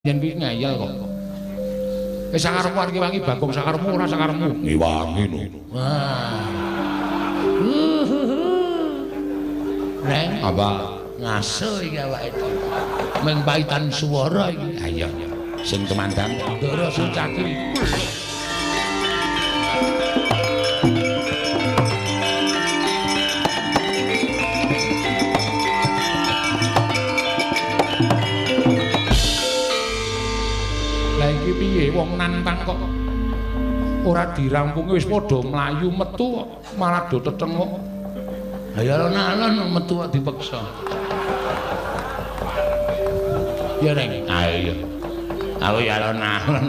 Yen kuwi ngeyel kok. Wis sakarepmu arep ngewangi Bagong, sakarepmu ora sakarepmu. Ngewangi no. Wah. Reng, apa? Ngaso iki awake dhewe. Mung paitan swara iki. Ha iya. Sing tumandang Ndara Sucaki. Lah iki piye wong nantang kok ora dirampungi wis padha mlayu metu malah do tetenguk. Lah ya alon-alon metu kok dipeksa. Ya Reng, ayo. Aku ya alon-alon.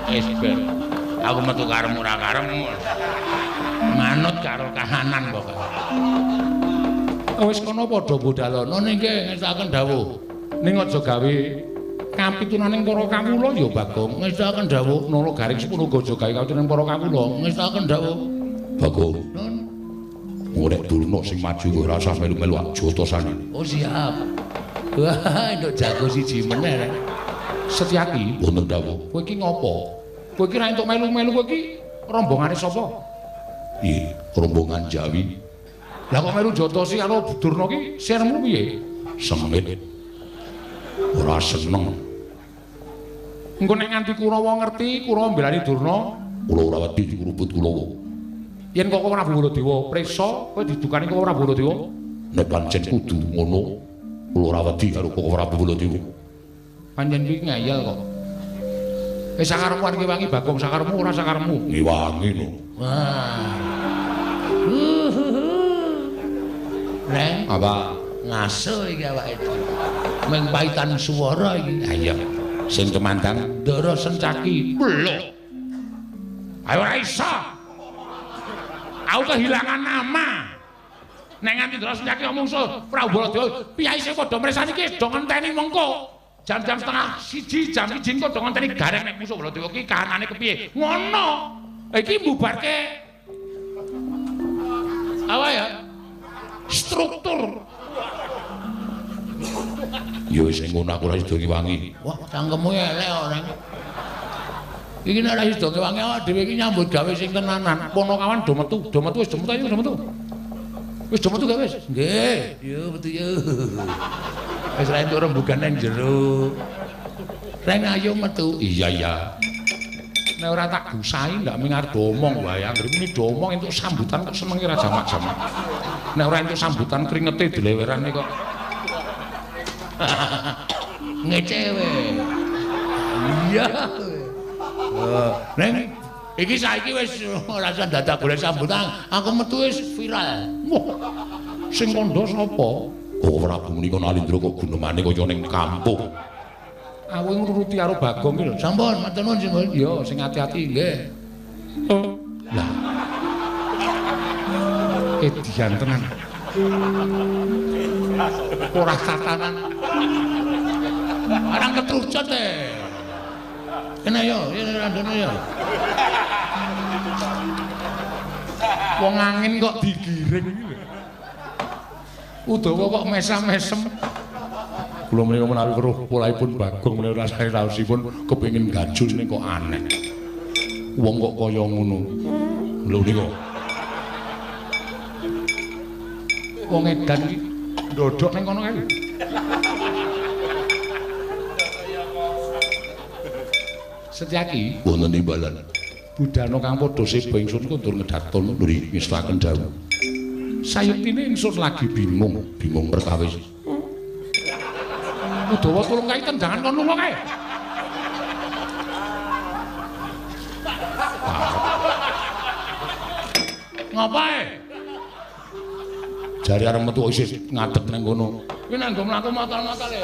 Wis ben. Aku metu karepmu ora karepmu. Manut karo kahanan pokoke. Wis kono padha budalono ning ngestokaken dawuh. Ning aja gawe kapitunaning para kawula ya Bagong. Ngestokaken dawuh Nala Garing sepuluh aja gawe kapitunaning para kawula. Ngestokaken dawuh Bagong. Nun. Nek Durna sing maju kowe ora usah melu-melu jotosane. Oh siap. Wah, entuk jago siji meneh. Setyaki, wonten dawuh. Kowe iki ngopo? Kowe iki ra entuk melu-melu, kowe iki rombongane sapa? Iya, rombongan Jawi. Lah kok melu jotosi karo Durna ki sirmu piye? Sengit. Ora seneng. Engko nek nganti Kurawa ngerti, Kurawa mbelani Durna, kula ora wedi dikrubut Kurawa. Yen kok Prabu Baladewa prisa, kowe didukani kok Prabu Baladewa? Nek pancen kudu ngono, kula ora wedi karo kok Prabu Baladewa. Pancen kuwi ngeyel kok. Wis sakarepmu arep ngewangi Bagong, sakarepmu ora sakarepmu. Ngewangi no. Wah. Reng, apa? Ngaso iki awake dhewe. Mung paitan swara iki. Ha iya. Sing tumandang Ndara Sencaki. Lho. Ayo ora iso. Aku kehilangan nama. Nek nganti Ndara Sencaki omong mungsuh Prabu Baladewa, piyayi sing padha mresani iki do ngenteni mengko. Jam-jam 12:30, jam 1 kok do ngenteni gareng nek musuh Baladewa iki kahanane kepiye. Ngono. Iki mbubarke apa ya? Struktur. Ya wis ngono aku ora sida ngewangi. Wah, cangkemmu elek ora. Iki nek ora sida ngewangi awake dhewe iki nyambut gawe sing tenanan. Ponokawan do metu, do metu wis do metu ayo do metu. Wis do metu gak wis? Nggih. Yo metu yo. Wis ra entuk rembugan nang jero. Reng ayo metu. Iya iya. Nek ora tak gusahi ndak ming arep omong wae. Anggere muni do omong entuk sambutan kok senenge ra jamak-jamak. Nek ora entuk sambutan kringete dilewerane kok. Ngecewe. Iya. Neng iki saiki wis ora usah dadak golek sambutan, aku metu wis viral. Wah. Sing kandha sapa? Oh Prabu menika Nalindra kok gunemane kaya ning kampung. Aku ngruruti karo Bagong iki lho. Sampun, matur nuwun sing ya sing ati-ati nggih. Lah. Edian tenan. Ora tatanan. Arang ketrucut e. Kene yo, ini randono yo. Wong angin kok digiring iki lho. Udawa kok mesam-mesem. Kula menika menawi weruh polahipun Bagong menika rasane raosipun kepengin gajul ning kok aneh. Wong kok kaya ngono. Lho nika. Wong edan iki ndodhok ning kono kae. Setyaki wonten imbalan. Budana kang padha seba ingsun kundur ngedhaton nuri ngestaken dawuh. Sayektine ingsun lagi bingung, bingung perkawis. Udawa tulung kae tendangan kon lunga kae. Ngapae? Jare arep metu isih ngadeg nang kono. Kuwi nang nggo mlaku motor-motor e.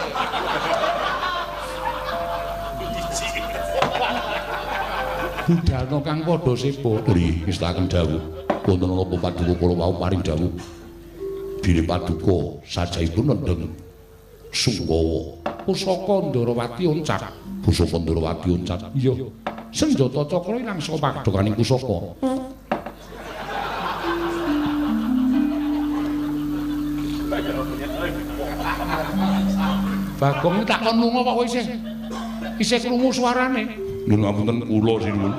Budana kang padha seba nuri ngestaken dawuh. Wonten napa paduka kula wau paring dawuh. Bilih paduka sajaipun nendheng Sungkawa. Pusaka Ndarawati uncap. Pusaka Ndarawati uncap. Iya. Senjata cakra ilang saka padhokaning pusaka. Bagong tak kon lunga kok kowe isih. Isih krungu suarane. Nyuwun ngapunten kula sinuwun.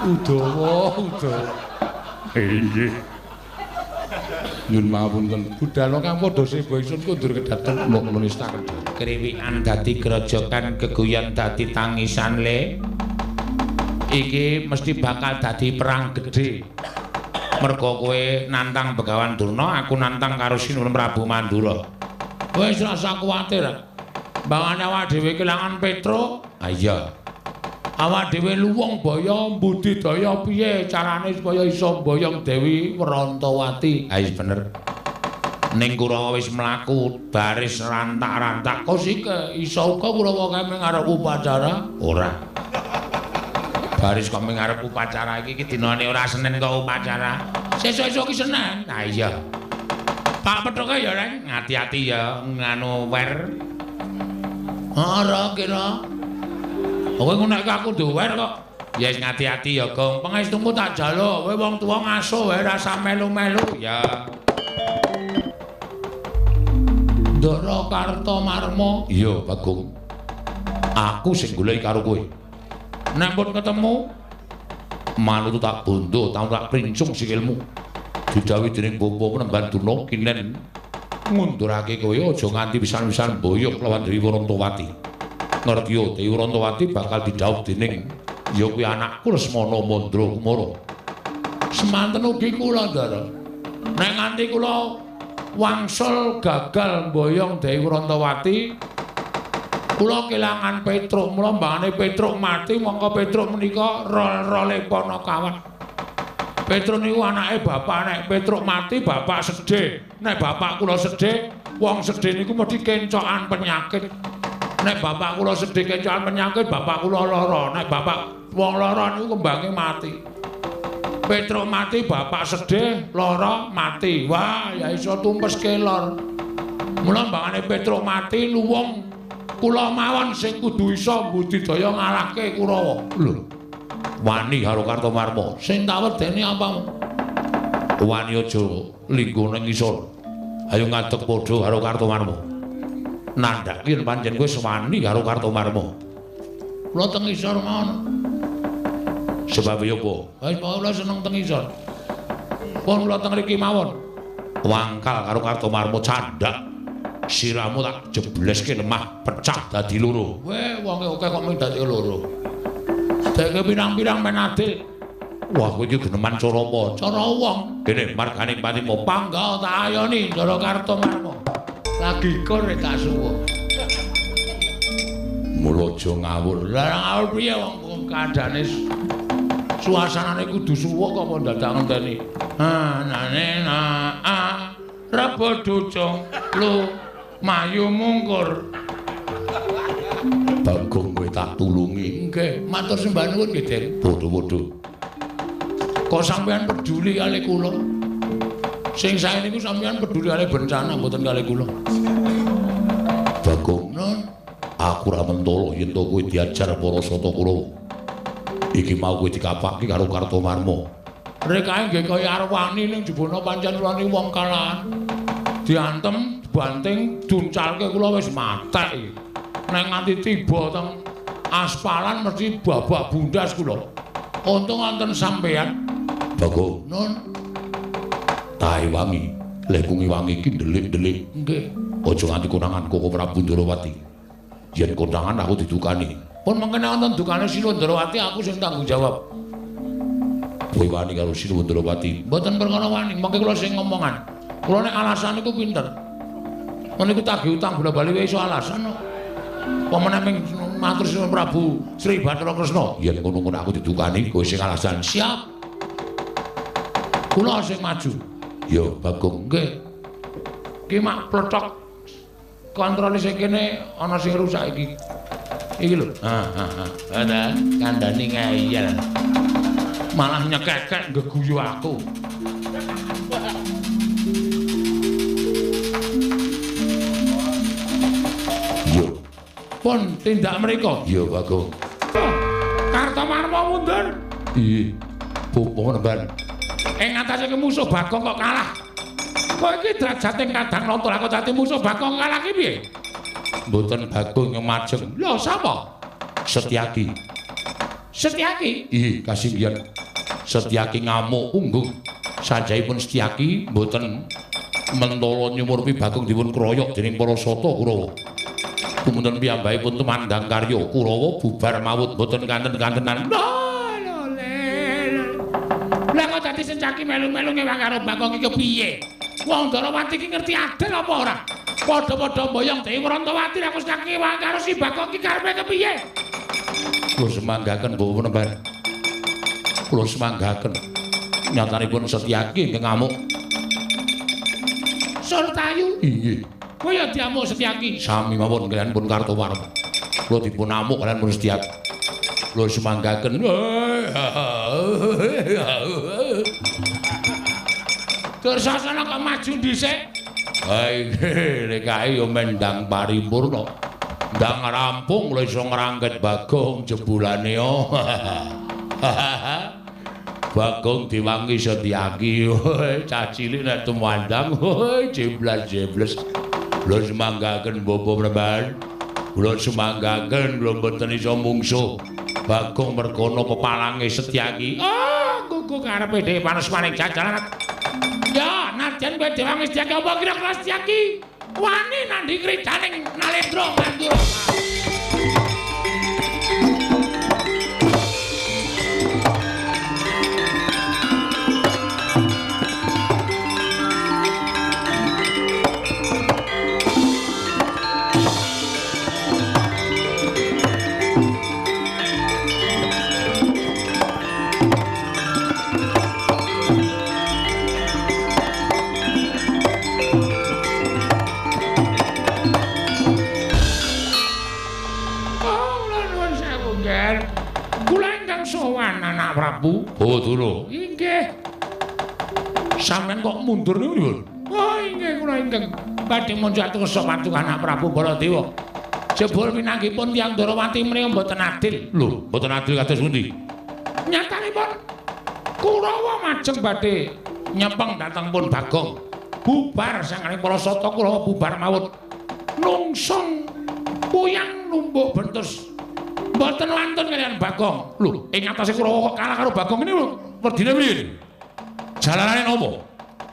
Udawa, Udawa. Inggih. Nyuwun ngapunten. Budhal kang padha seba ingsun kondur kedaten nulis tak kriwikan dadi grojokan geguyon dadi tangisan le. Iki mesti bakal dadi perang gedhe. Mergo kowe nantang Begawan Durna, aku nantang karo Sinuwun Prabu Mandura. Wis rasa kuwatir. Mbangane awak dhewe kelangan Petruk. Ha iya. Awak dhewe luwung baya mbudidaya piye carane supaya iso mboyong Dewi Wrantawati. Ha wis bener. Ning Kurawa wis mlaku baris rantak-rantak kok sike iso uga Kurawa kae ming arep upacara? Ora. Baris kok ming arep upacara iki iki dinane ora Senin kok upacara. Sesuk-esuk iki Senin. Ha iya. Pak pethuke ya Reng, ati-ati ya nganu wer. Ora kira. Kowe ngono aku duwer kok. Ya wis ngati-ati ya, Gong. Pangestumu tak jaluk. Kowe wong tuwa ngaso wae rasa melu-melu ya. Ndara Kartomarma. Iya, Bagong. Aku sing goleki karo kowe. Nek pun ketemu manut tak bondo, tak princung sikilmu. Didhawuhi dening Bapa Penemban Durna kinen ngundurake kowe aja nganti pisan-pisan boyok lawan Dewi Wrantawati. Ngerti yo Dewi Wrantawati bakal didhawuh dening ya kuwi anakku Lesmana Mandra Kumara. Semanten ugi kula, Ndara. Nek nganti kula wangsul gagal mboyong Dewi Wrantawati, kula kelangan Petruk. Mula mbangane Petruk mati, mongko Petruk menika rol-role panakawan. Petruk niku anake bapak, nek Petruk mati bapak sedih. Nek bapak kula sedih, wong sedih niku mesti kencokan penyakit. Nek bapak kula sedih kencokan penyakit, bapak kula lara. Nek bapak wong lara niku kembange mati. Petruk mati, bapak sedih, lara, mati. Wah, ya iso tumpes kelor. Mula mbangane Petruk mati luwung kula mawon sing kudu iso mbudidaya ngalahke Kurawa. Lho. Wani karo Kartomarma. Sing tak wedeni apamu? Wani aja lingguh ning ngisor. Ayo ngadeg padha karo Kartomarma. Nandhake yen pancen kowe wani karo Kartomarma. Kula teng ngisor mawon. Sebab ya apa? Wis kula seneng teng ngisor. Pun kula teng mriki mawon. Wangkal karo Kartomarma candhak. Siramu tak jebleske lemah pecah dadi loro. Weh, wonge akeh kok mung dadi loro. Deke pirang-pirang men adil. Wah, kowe iki geneman cara apa? Cara wong. Kene margane patimu pangga tak ayoni Ndara Kartomarma. Lagi kor tak suwuk. Mula aja ngawur. Lah ngawur piye wong kandhane suasanane kudu suwuk kok apa dadak ngenteni. Ha nane na a rebo ducung lu mayu mungkur. Bagong kowe tak tulungi. Nggih, matur sembah nuwun nggih, Den. Padha-padha. Kok sampean peduli kali kula? Sing sae niku sampean peduli kali bencana mboten kali kula. Bagong, nun, aku ora mentolo yen to kowe diajar para sata Kurawa. Iki mau kowe dikapake karo Kartomarma. Rekae nggih kaya arwani ning jebona pancen kula niku wong kalahan. Diantem, dibanting, duncalke kula wis matek iki. Nek nganti tiba teng aspalan mesti babak bundas kula. Untung wonten sampean. Bagong, nun, tae wangi, lek wangi iki ndelik-ndelik. Nggih. Aja nganti konangan Koko Prabu Ndrawati. Yen konangan aku didukani. Pun mengkene wonten dukane Sinuwun Ndrawati aku sing tanggung jawab. Kowe wani karo Sinuwun Ndrawati? Mboten perkara wani, mengke kula sing ngomongan. Kula nek alasan niku pinter. Niku tagih utang bola-bali wae iso alasan kok. Pemene ming matur Sinuwun Prabu Sri Bathara Kresna. Yen ngono-ngono aku didukani kowe sing alasan. Siap. Kula sing maju. Ya, Bagong. Nggih. Ki mak plothok kontrole sing kene ana sing rusak iki. Iki lho. Ha. Ada kandhane ngeyel. Malah nyekekek geguyu aku. Yo. Pun tindak mriko. Ya, Bagong. Kartomarma mundur. Iya. Pupu nemban. Ing atase musuh Bagong kok kalah. Kowe iki derajate kadang nonton aku dadi musuh Bagong kalah ki piye? Mboten Bagong ngemajeng. Lho sapa? Setyaki. Setyaki? Ih, kasinggihan. Setyaki ngamuk punggung. Sanjayipun Setyaki mboten mentala nyumurpi Bagong dipun kroyok dening para sata Kurawa. Tumunten piyambakipun tumandang karya Kurawa bubar mawut mboten kanten-kantenan. Lah kok dadi Setyaki melu-melu ngewang karo Bagong iki kepiye? Wong Ndarawati iki ngerti adil apa ora? Padha-padha mboyong Dewi Wrantawati aku Setyaki ngewang karo si Bagong iki karepe kepiye? Kula semanggaken Bapak Penemban. Kula semanggaken. Nyatanipun Setyaki ingkang ngamuk. Surtayu? Inggih. Kowe ya diamuk Setyaki? Sami mawon kaliyan pun Kartowarma. Kula dipun amuk kaliyan pun Setyaki. Kula semanggaken. Dursasana kok maju dhisik? Ha inggih, nek kae ya mendang paripurna. Ndang rampung kula iso ngrangket Bagong jebulane yo. Bagong diwangi Setyaki. Cah cilik nek tumandang jeblas-jebles. Kula semanggaken Bapak Penemban. Kula semanggaken kula mboten iso mungsuh Bagong mergana pepalange Setyaki. Oh, gugu karepe dhewe panas-paning jajaran. Ya, nadyan kowe diwangi Setyaki apa kira-kira Setyaki wani nandhi kridaning Nalendra Mandura. Anak Prabu. Oh, Dura. Inggih. Sampeyan kok mundur niku pripun? Oh, inggih kula ingkang badhe munjat kersa paduka Anak Prabu Baladewa. Jebul pinanggipun tiyang Ndarawati menika mboten adil. Lho, mboten adil kados pundi? Nyatanipun Kurawa majeng badhe nyepeng dhateng pun Bagong. Bubar sangkaning para sata Kurawa bubar mawut. Nungsung puyang numbuk bentus. Mboten wantun kaliyan Bagong. Lho, ing atase Kurawa kok kalah karo Bagong ini lho. Werdine piye? Jalanane napa?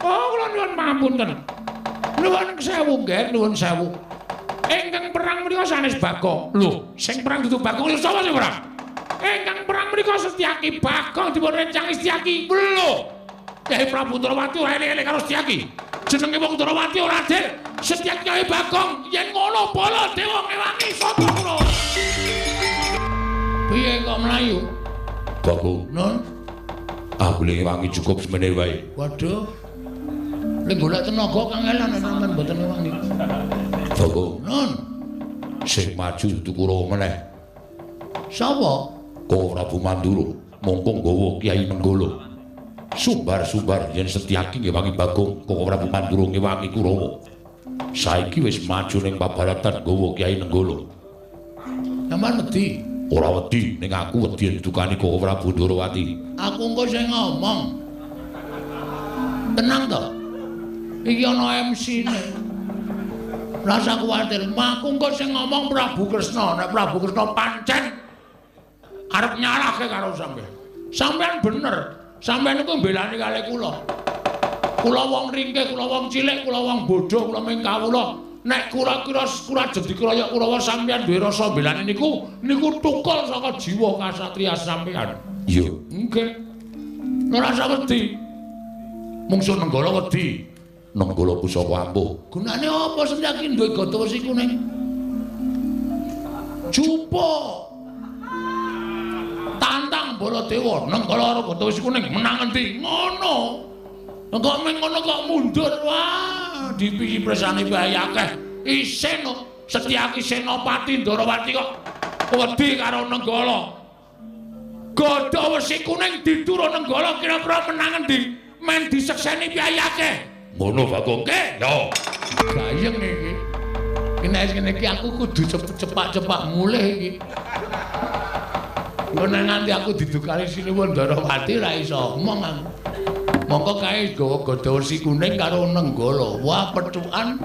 Oh, kula nyuwun pangapunten. Nuwun sewu nggih, nuwun sewu. Ingkang perang menika sanes Bagong. Lho, sing perang dudu Bagong lho sapa sing perang? Ingkang perang menika Setyaki. Bagong dipun rencangi Setyaki. Lho, Kyai Prabu Ndarawati ora eling-eling karo Setyaki. Jenenge wong Ndarawati ora adil. Setyaki kaya Bagong yen ngono Baladewa ngewangi sata Kurawa. Piye kok mlayu? Bagong. Nun. Aku ngewangi cukup semene wae. Waduh. Lek golek tenaga kangelan nek sampean mboten ngewangi. Bagong. Nun. Sing maju dudu Kurawa meneh. Sapa? Koko Prabu Mandura mongko nggawa Kyai Nenggala. Sumbar-sumbar yen Setyaki ngewangi Bagong, Koko Prabu Mandura ngewangi Kurawa. Saiki wis maju ning pabaratan nggawa Kyai Nenggala. Sampeyan wedi? Ora wedi, ning aku wedi didukani Koko Prabu Ndarawati. Aku engko sing ngomong. Tenang to. Iki ana MC-ne. Rasa kuwatir, aku engko sing ngomong Prabu Kresna. Nek Prabu Kresna pancen arep nyalahke karo sampeyan. Sampeyan bener. Sampeyan niku mbelani kalih kula. Kula wong ringkih, kula wong cilik, kula wong bodho, kula ming kawula. Nek kira-kira kula dikroyok Kurawa sampeyan duwe rasa mbelani niku, niku tukul saka jiwa kasatriya sampeyan. Iya. Nggih. Ora usah wedi. Mungsuh Nenggala wedi. Nenggala pusaka ampuh. Gunane apa Setyaki duwe gada wesi kuning? Jupuk. Tantang Baladewa, Nenggala karo gada wesi kuning menang endi? Ngono. Kok ming ngono kok mundur. Wah, dipisi presane bae akeh. Isin Setyaki Senopati Ndarawati kok wedi karo Nenggala. Gada wesi kuning didura Nenggala kira-kira menang endi? Men disekseni piye akeh. Ngono Bagong. Nggih. Yo. Gayeng iki. Iki nek ngene iki aku kudu cepak-cepak mulih iki. Engko nek nganti aku didukani Sinuwun Ndarawati ora iso omong aku. Mongko kae gawa gada wesi kuning karo Nenggala. Wah, pethukan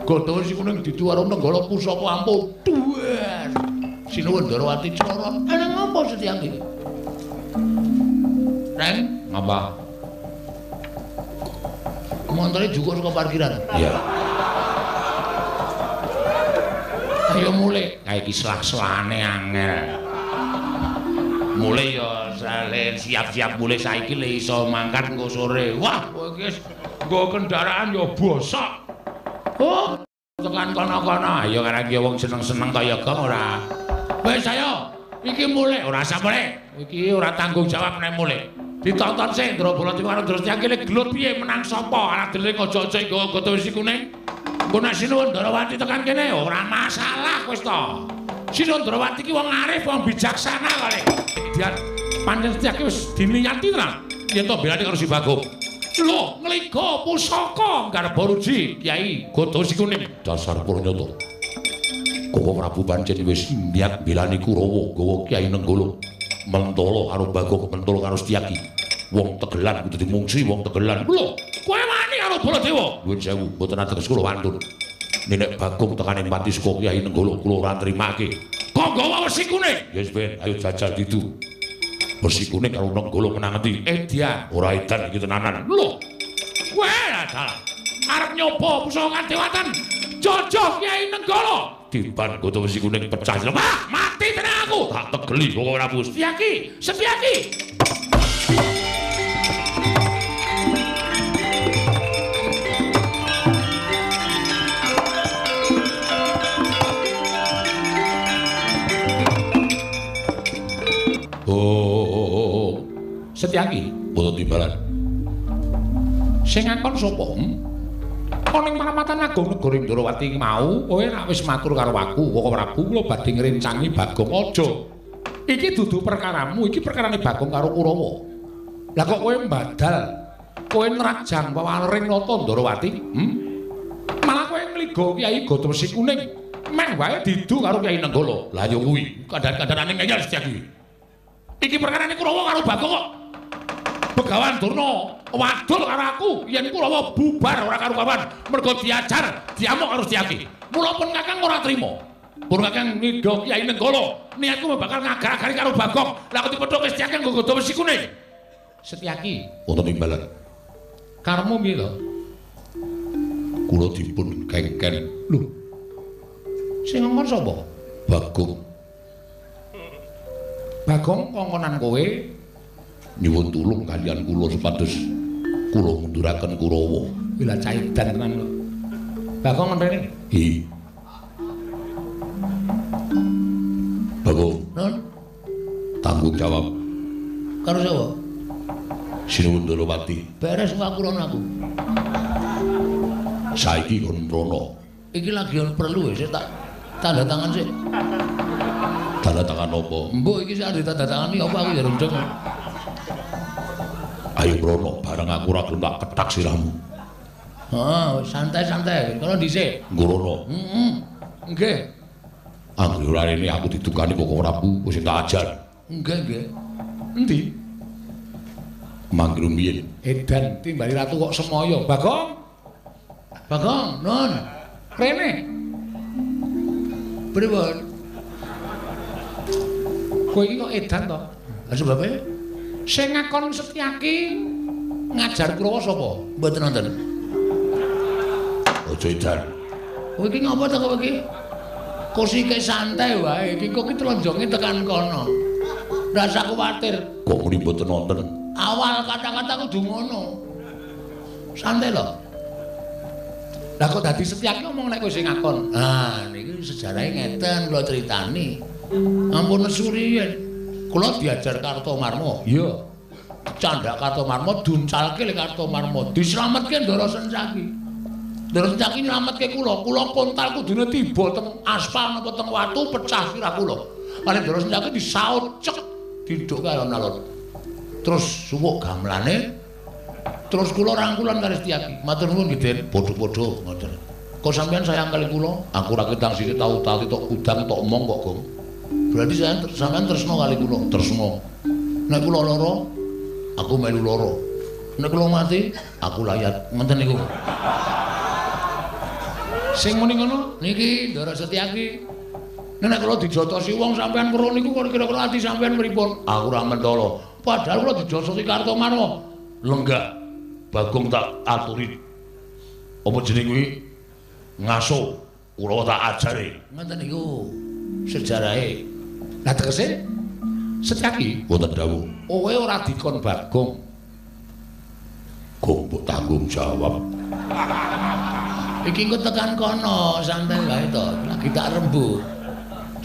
gada wesi kuning didu karo Nenggala pusaka ampuh. Duwer. Sinuwun Ndorowati cara. Ana ngapa Setyaki? Reng, ngapa? Montore jukuk saka parkiran. Iya. Ayo mulih. Kae iki selah-selane angel. Mulih ya siap-siap mulih saiki le iso mangkat engko sore. Wah, kowe iki wis nggo kendaraan ya bosok. Oh, tekan kono-kono. Ayo karang iki wong seneng-seneng kaya gong ora. Wis ayo, iki mulih ora usah mulih. Iki ora tanggung jawab nek mulih. Ditonton sik Ndra Baladewa karo Ndra Setyaki le gelut piye menang sapa? Arep dhewe aja-aja nggawa gada wesi kuning. Engko nek Sinuwun Ndorowati tekan kene ora masalah wis to. Sinuwun Ndorowati ki wong arif, wong bijaksana kale. Dian pancen Setyaki wis diniyati tenan yen to belani karo si Bagong. Lho, ngliga pusaka Garbaruji Kyai Gada Wesi Kuning. Dasar purnyata. Koko Prabu pancen wis niat belani Kurawa gawa Kyai Nenggala. Mentolo karo Bagong, mentolo karo Setyaki. Wong tegelan kudu dimungsi wong tegelan. Lho, kowe wani karo Baladewa? Nuwun sewu, mboten ateges kula wantun. Nek Bagong tekan ing pati saka Kyai Nenggala kula ora nrimake. Kok nggawa wesi kuning? Ya wis ben, ayo jajal didu. Wesi kuning karo Nenggala menang endi? Edan, ora edan iki tenanan. Lho, kowe dalah arep nyoba pusaka kadewatan. Jojoh Kyai Nenggala. Diban gada wesi kuning pecah. Wah, mati tenan aku. Tak tegeli kok ora Prabu. Setyaki, Setyaki. Oh, Setyaki, mboten timbalan. Sing ngakon sapa? Ana ing paramatan agung negara Ndorowati mau, kowe nek wis matur karo aku, Koko Prabu kula badhe ngrencangi Bagong aja. Iki dudu perkaramu, iki perkarane Bagong karo Kurawa. Lah kok kowe mbadal, kowe nrajang wawalering nata Ndorowati? Malah kowe ngliga Kyai Gada Wesi Kuning, meh wae didu karo Kyai Nenggala. Lah ya kuwi, kandhan-kandhanane ngeyel Setyaki. Iki perkarane Kurawa karo Bagong kok. Begawan Durna wadul karo aku yen Kurawa bubar ora karu-karuan mergo diajar diamuk karo Setyaki. Mula pun Kakang ora trima. Pun Kakang ngidha Kyai Nenggala, niatku bakal ngagar-agari karo Bagong. Lah kok dipethuke Setyaki nggo gada wesi kuning. Setyaki, wonten imbalan. Karepmu piye to? Kula dipun kengken. Lho. Sing ngomong sapa? Bagong. Bagong kongkonan kowe nyuwun tulung kalian kula supados kula ngunduraken Kurawa. Kuwi lha caidan tenan kok. Bagong ngene. Hi. Bagong, Nun, tanggung jawab karo sapa? Sinuwun Ndorowati. Beres aku rono aku. Saiki kon mrono. Iki lagi ono perlu ya, saya tak tanda tangan sik. Tanda tangan apa? Mbok iki sik arep ditanda tangani apa aku ya rundeng. Ayo mrono, bareng aku ora gelem tak kethak sirahmu. Heeh, santai-santai. Kono dhisik. Nggrono. Heeh. Nggih. Anggere ora rene aku didukani Koko Prabu wis tak ajar. Nggih, nggih. Endi? Mangke rumiyin. Edan timbali ratu kok semaya. Bagong. Bagong, Nun. Rene. Pripun? Kowe iki kok edan to? Lah sebabe Sing ngakon Setyaki ngajar Kurawa sapa? Mboten nonton. Aja edan. Kowe iki ngapa to kowe iki? Kosike santai wae, iki kok iki tlenjonge tekan kono. Rasa kuwatir. Kok muni mboten nonton? Awal kata-kata kudu ngono. Santai lho. Lah kok dadi Setyaki ngomong nek kowe sing ngakon? Ah, niki sejarahe ngeten kula critani. Ampun nesu riyen. Kula diajar Kartomarma. Iya. Candhak Kartomarma duncalke le Kartomarma, dislametke Ndara Sencaki. Ndara Sencaki nylametke kula. Kula kontal kudune tiba teng aspal napa teng watu pecah sirah kula. Kali Ndara Sencaki disaut cek didhukke alon-alon. Terus suwuk gamelane. Terus kula rangkulan karo Setyaki. Matur nuwun nggih, Den. Padha-padha ngoten. Kok sampean sayang kali kula? Aku ora ketang sithik tau tali tok udang tok omong kok, Gong. Berarti sampean tresna kali kula. Tresna. Nek kula lara, aku melu lara. Nek kula mati, aku layat. Ngoten niku. Sing muni ngono niki Ndara Setyaki. Nek kula dijotosi wong sampean weruh niku kira-kira ati sampean pripun? Aku ora mentala. Padahal kula dijotosi Kartomarma. Lenggah Bagong tak aturi. Apa jeneng kuwi? Ngaso kula tak ajari. Ngoten niku sejarahe. Lah tegese Setyaki wonten dawuh. Kowe ora dikon Bagong. Gong mbok tanggung jawab. Iki engko tekan kono santai wae to, lagi tak rembug.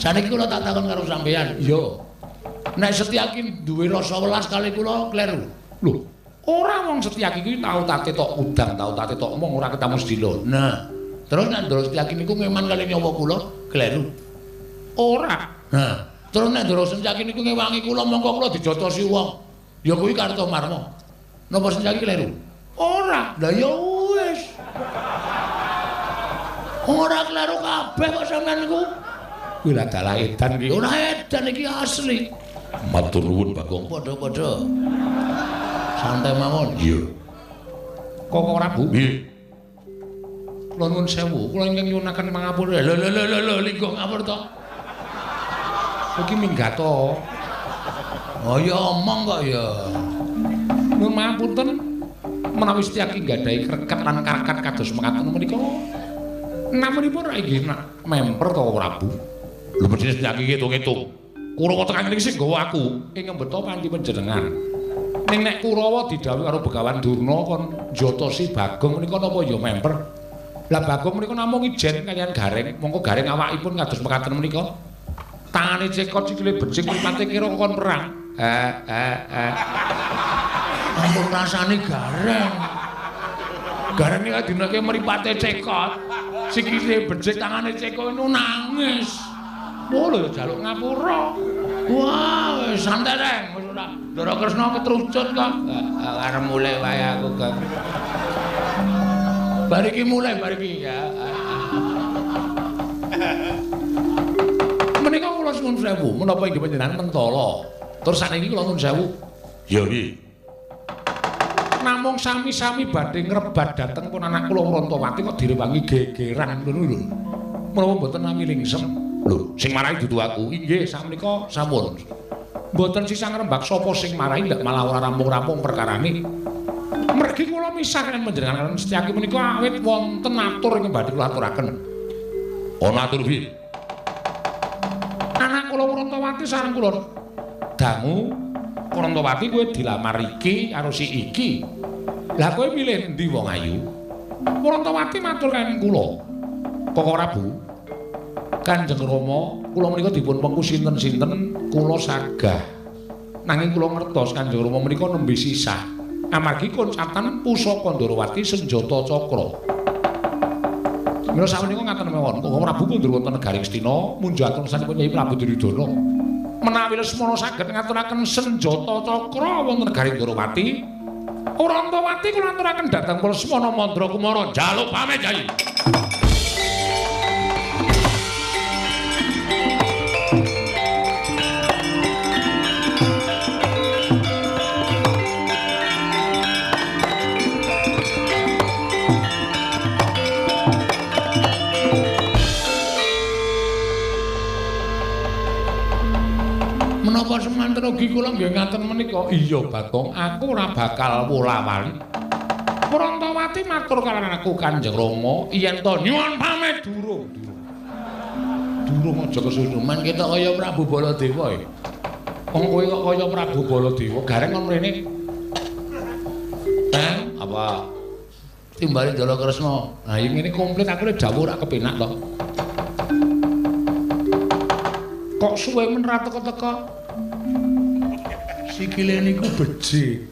Saniki kula tak takon karo sampeyan. Iya. Nek Setyaki duwe rasa welas kali kula kleru. Lho, ora wong Setyaki kuwi tau tate tok udang, tau tate tok omong ora ketemu sedilo. Nah, terus nek Ndara Setyaki niku ngeman kali nyawa kula kleru. Ora. Nah, terus nek Ndara Setyaki niku ngewangi kula mongko kula dijotosi wong. Ya kuwi Kartomarma. Napa Setyaki kleru? Ora. Lah ya wis. Ora kleru kabeh kok sampean niku. Kuwi lah dalah edan iki. Ora edan iki asli. Matur nuwun Bagong. Padha-padha. Santai mawon. Iya. Kok ora Bu? Nggih. Kula nuwun sewu, kula ingkang nyuwunaken pangapura. Lho lho lho lho linggo ngapur to. Iki minggat to. Oh ya omong kok ya. Nuwun pangapunten menawi Setyaki nggadahi krekat lan karakat kados mekaten menika. Namunipun ra inggih memper to Prabu. Lho mesti Setyaki ngitung-ngitung. Kurawa tekan ngene iki sing nggawa aku ing mbeta panci panjenengan. Ning nek Kurawa didhawuhi karo Begawan Durna kon njotosi Bagong menika napa ya memper. Lah Bagong menika namung ijen kaliyan Gareng, mongko Gareng awakipun kados mekaten menika. Tangane cekot sikile becik mripate kira kon perang. Ampun rasane Gareng. Gareng nek dinake mripate cekot, sikile becik tangane cekot niku nangis. Oh lho jaluk ngapura. Wah, wis santai reng, wis ora. Ndara Kresna ketrucut kok. Arep mulih wae aku kok. Bar iki mulih bar iki ya. Menika kula suwun sewu, menapa inggih panjenengan mentala. Terus sakniki kula nuwun sewu. Ya piye? Namung sami-sami badhe ngrebat dhateng pun anak kula Wrontowati kok direwangi gegeran ngono lho. Menapa mboten nami lingsem? Lho, sing marahi dudu aku. Inggih, sakmenika sampun. Mboten sisah ngrembak sapa sing marahi ndak malah ora rampung-rampung perkarane. Mergi kula misah kaliyan panjenengan kaliyan Setyaki menika awit wonten atur ingkang badhe kula aturaken. Ana atur piye? Anak kula Wrontowati sareng kula dangu Wrontowati kowe dilamar iki karo si iki. Lah kowe milih endi wong ayu? Wrontowati matur kaliyan kula. Kok ora Bu? Kanjeng Rama, kula menika dipun pengku sinten-sinten kula sagah. Nanging kula ngertos Kanjeng Rama menika nembe sisah. Amargi koncatan pusaka Ndorowati senjata cakra. Mila sakmenika ngaten mawon, Koko Prabu kundur wonten negari Ngastina munjaken sanipun Kyai Prabu Duryudana. Menawi Lesmana saged ngaturaken senjata cakra wonten negari Ndorowati, Wrontowati kula aturaken dhateng Lesmana Mandra Kumara njaluk pamit Kyai. Menapa semanten ugi kula nggih ngaten menika? Iya Bagong, aku ora bakal wola-wali. Wrontowati matur karo aku Kanjeng Rama yen to nyuwun pamit durung. Durung aja kesusu men ketok kaya Prabu Baladewa e. Wong kowe kok kaya Prabu Baladewa, gareng kon mrene. Apa? Timbali Ndara Kresna. Nah, yen ngene komplit aku lek dawuh ora kepenak to. Kok suwe men ra teka-teka? Sikile niku becik.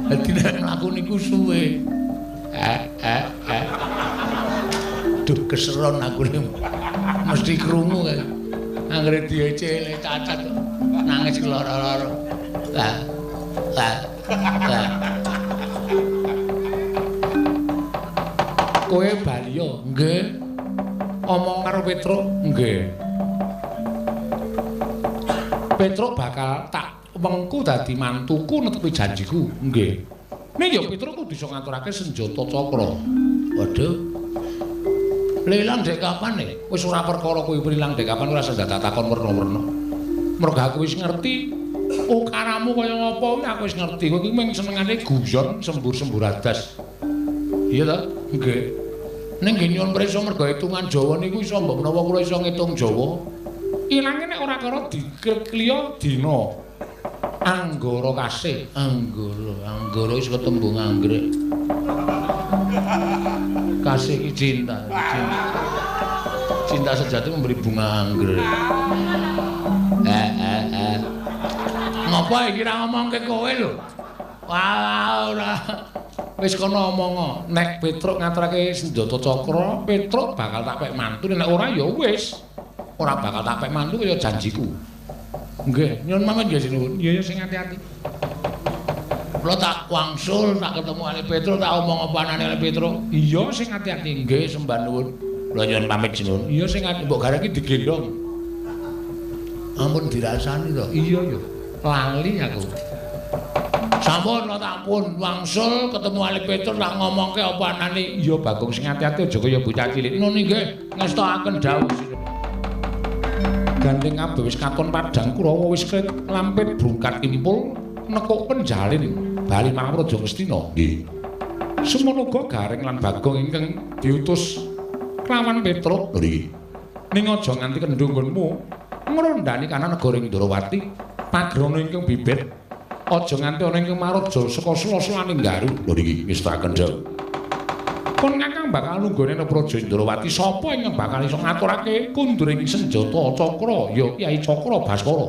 Dadi nek mlaku niku suwe. Duh keseron aku niku. Mesti krungu kae. Anggere diece cacat nangis keloro-loro. Lah. Lah. Lah. Kowe bali yo? Nggih. Omong karo Petruk? Nggih. Petruk bakal tak wengku dadi mantuku netepi janjiku. Nggih. Ning ya Petruk kudu iso ngaturake senjata cakra. Waduh. Ilang dek kapan e? Wis ora perkara kuwi ilang dek kapan ora usah takon werna-werna. Mergo aku wis ngerti ukaramu kaya ngapa kuwi aku wis ngerti. Kowe iki mung senengane guyon sembur-sembur adas. Iya ta? Nggih. Ning nggih nyuwun prisa mergo hitungan Jawa niku iso mbok menawa kula iso ngitung Jawa. Ilange nek ora karo dikliya dina. Anggara kasih, anggara, anggara wis ketembung anggrek. Kasih ki cinta, cinta. Cinta sejati memberi bunga anggrek. Ngopo iki ra ngomongke kowe lho? Wah, ora. Wis kono omong, nek Petruk ngaturake senjata cakra, Petruk bakal tak pek mantu, nek ora ya wis. Ora bakal tak pek mantu kaya janjiku. Nggih, nyuwun pamit nggih sinuwun. Iya ya sing ati-ati. Kula tak wangsul, tak ketemu Ali Petruk, tak omong apa anane Ali Petruk. Iya sing ati-ati. Nggih, sembah nuwun. Kula nyuwun pamit sinuwun. Iya sing ati mbok gareng iki digendhong. Ampun dirasani to. Iya ya. Lali aku. Sampun kula tak pun wangsul ketemu Ali Petruk tak ngomongke apa anane. Iya Bagong sing ati-ati aja kaya bocah cilik. Nun nggih, ngestokaken dawuh. Gandeng kabeh wis katon padhang Kurawa wis lampit brungkat impul nekuk penjalin bali marang Raja Ngastina. Nggih. Semono uga Gareng lan Bagong ingkang diutus kelawan Petruk. Nggih. Ning aja nganti kendho nggonmu ngrondani kanan negara Indrawati, pagrana ingkang bibit aja nganti ana ingkang maroja saka sela-selaning garu. Nggih, ngestakaken dawuh. Pun kakang bakal nunggone nang Praja Indrawati sapa ingkang bakal iso ngaturake kunduring senjata cakra ya Kyai Cakra Baskara.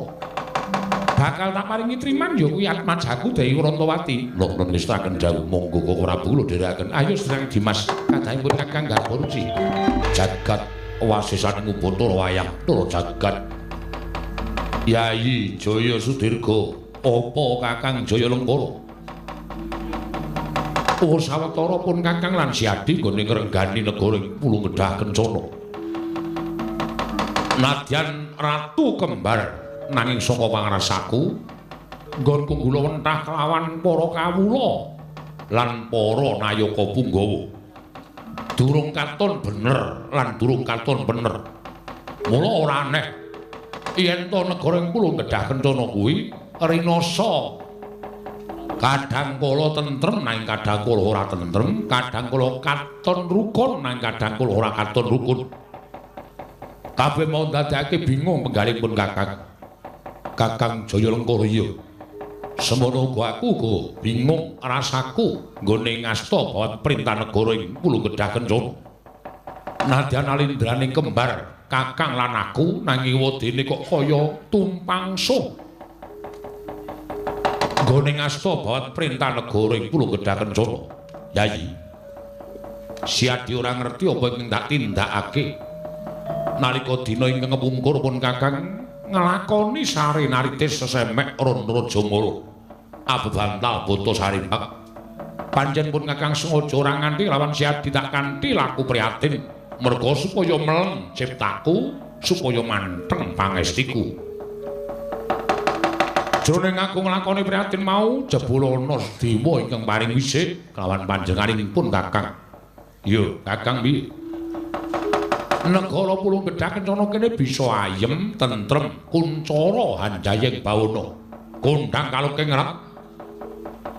Bakal tak paringi triman ya kuwi atmajaku Dewi Rantawati. Lho nun ngestakaken dawuh monggo Koko Prabu kula dherekaken. Ayo sedang Dimas kadhangipun kakang garwa ruci. Jagat wasisaning Ubatara wayang tur jagat. Yayi Jaya Sudirga apa Kakang Jaya Lengkara? Oh sawetara pun kakang lan Siadi nggone ngrenggani negara ing Pulung Gedhah Kencana. Nadyan ratu kembar nanging saka pangrasaku nggonku gula wentah kelawan para kawula lan para nayaka punggawa. Durung katon bener lan durung katon bener. Mula ora aneh yen to negara ing Pulung Gedhah Kencana kuwi rinasa kadang kala tentrem nanging kadang kala ora tentrem, kadang kala katon rukun nanging kadang kala ora katon rukun. Kabeh mau ndadekake bingung penggalipun Kakang. Kakang Jaya Lengkara iya. Semono uga aku uga bingung rasaku nggone ngasta bawat perintah negara ing Pulung Gedhah Kencana. Nadyan alindraning kembar Kakang lan aku nanging wedene kok kaya tumpang suh. Nggone ngasta bawat perintah negara ing Pulung Gedhah Kencana. Yayi. Siadi ora ngerti apa ingkang tak tindakake. Nalika dina ingkang kepungkur pun Kakang nglakoni sare naritis sesemek ron Rajamala. Abebantal bata sarimbak. Pancen pun Kakang sengaja ora nganti lawan Siadi tak kanthi laku prihatin merga supaya meleng ciptaku, supaya manteng pangestiku. Jroning aku nglakoni prihatin mau jebul ana dewa ingkang paring wisik kelawan panjenenganipun Kakang. Iya, Kakang piye? Negara Pulung Gedhah Kencana kene bisa ayem, tentrem, kuncara hanjayeng bawana. Kondhang kaluking rat.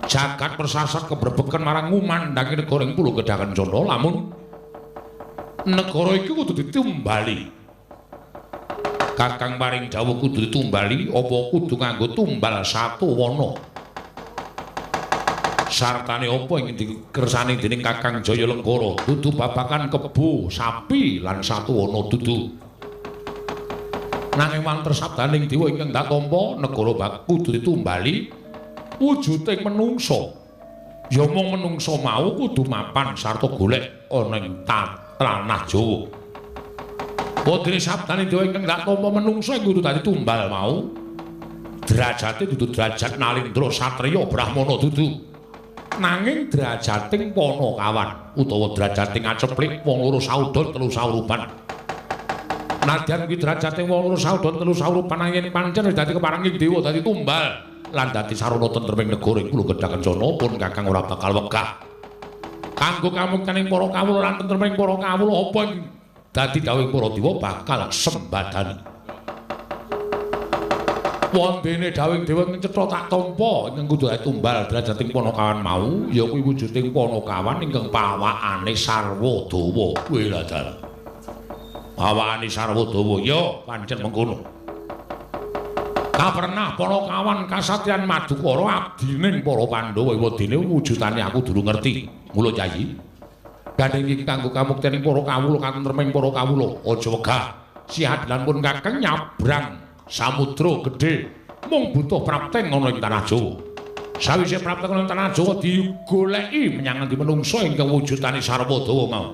Jagat persasat kebrebeken marang ngumandhangi negara ing Pulung Gedhah Kencana lamun negara iki kudu ditumbali. Kakang paring dawuh kudu ditumbali apa kudu nganggo tumbal satu wana. Sartane apa ing dikersani dening Kakang Jaya Lengkara dudu babakan kebo, sapi lan satu wana dudu. Nanging wanter sabdaning dewa ingkang tak tampa negara bak kudu ditumbali wujuding menungsa. Ya mung menungsa mau kudu mapan sarta golek ana ing tanah Jawa. Podene sabdane dewa ingkang tak tampa menungsa ing kudu dadi tumbal mau. Derajate dudu derajat nalindra satriya brahmana dudu. Nanging derajating panakawan utawa derajating aceplik wong loro saudon telu saurupan. Nadyan kuwi derajating wong loro saudon telu saurupan nanging pancen wis dadi keparenging dewa dadi tumbal. lan dadi sarana tentreming negara ing Pulo Gedhang Kencana pun Kakang ora bakal wegah. Kanggo kamuktening para kawula lan tentreming para kawula apa ing dadi dawuhing para dewa bakal sembadani. Wondene dawuhing dewa ing cetha tak tampa ingkang kudu tumbal derajating Panakawan mau ya kuwi wujuding Panakawan ingkang pawakane sarwa dawa. Kuwi lha dalah. Pawakane sarwa dawa ya pancen mengkono. Kapernah Panakawan kasatriyan Madukara abdining para Pandhawa ewadene wujudane aku durung ngerti. Mula Yayi, gandeng iki kanggo kamuktening para kawula katentreming para kawula. Aja wegah. Siadilan pun Kakang nyabrang samudra gedhe mung butuh prapteng ana ing tanah Jawa. Sawise prapteng ana ing tanah Jawa digoleki menyang endi menungsa ingkang wujudane sarwa dawa mau.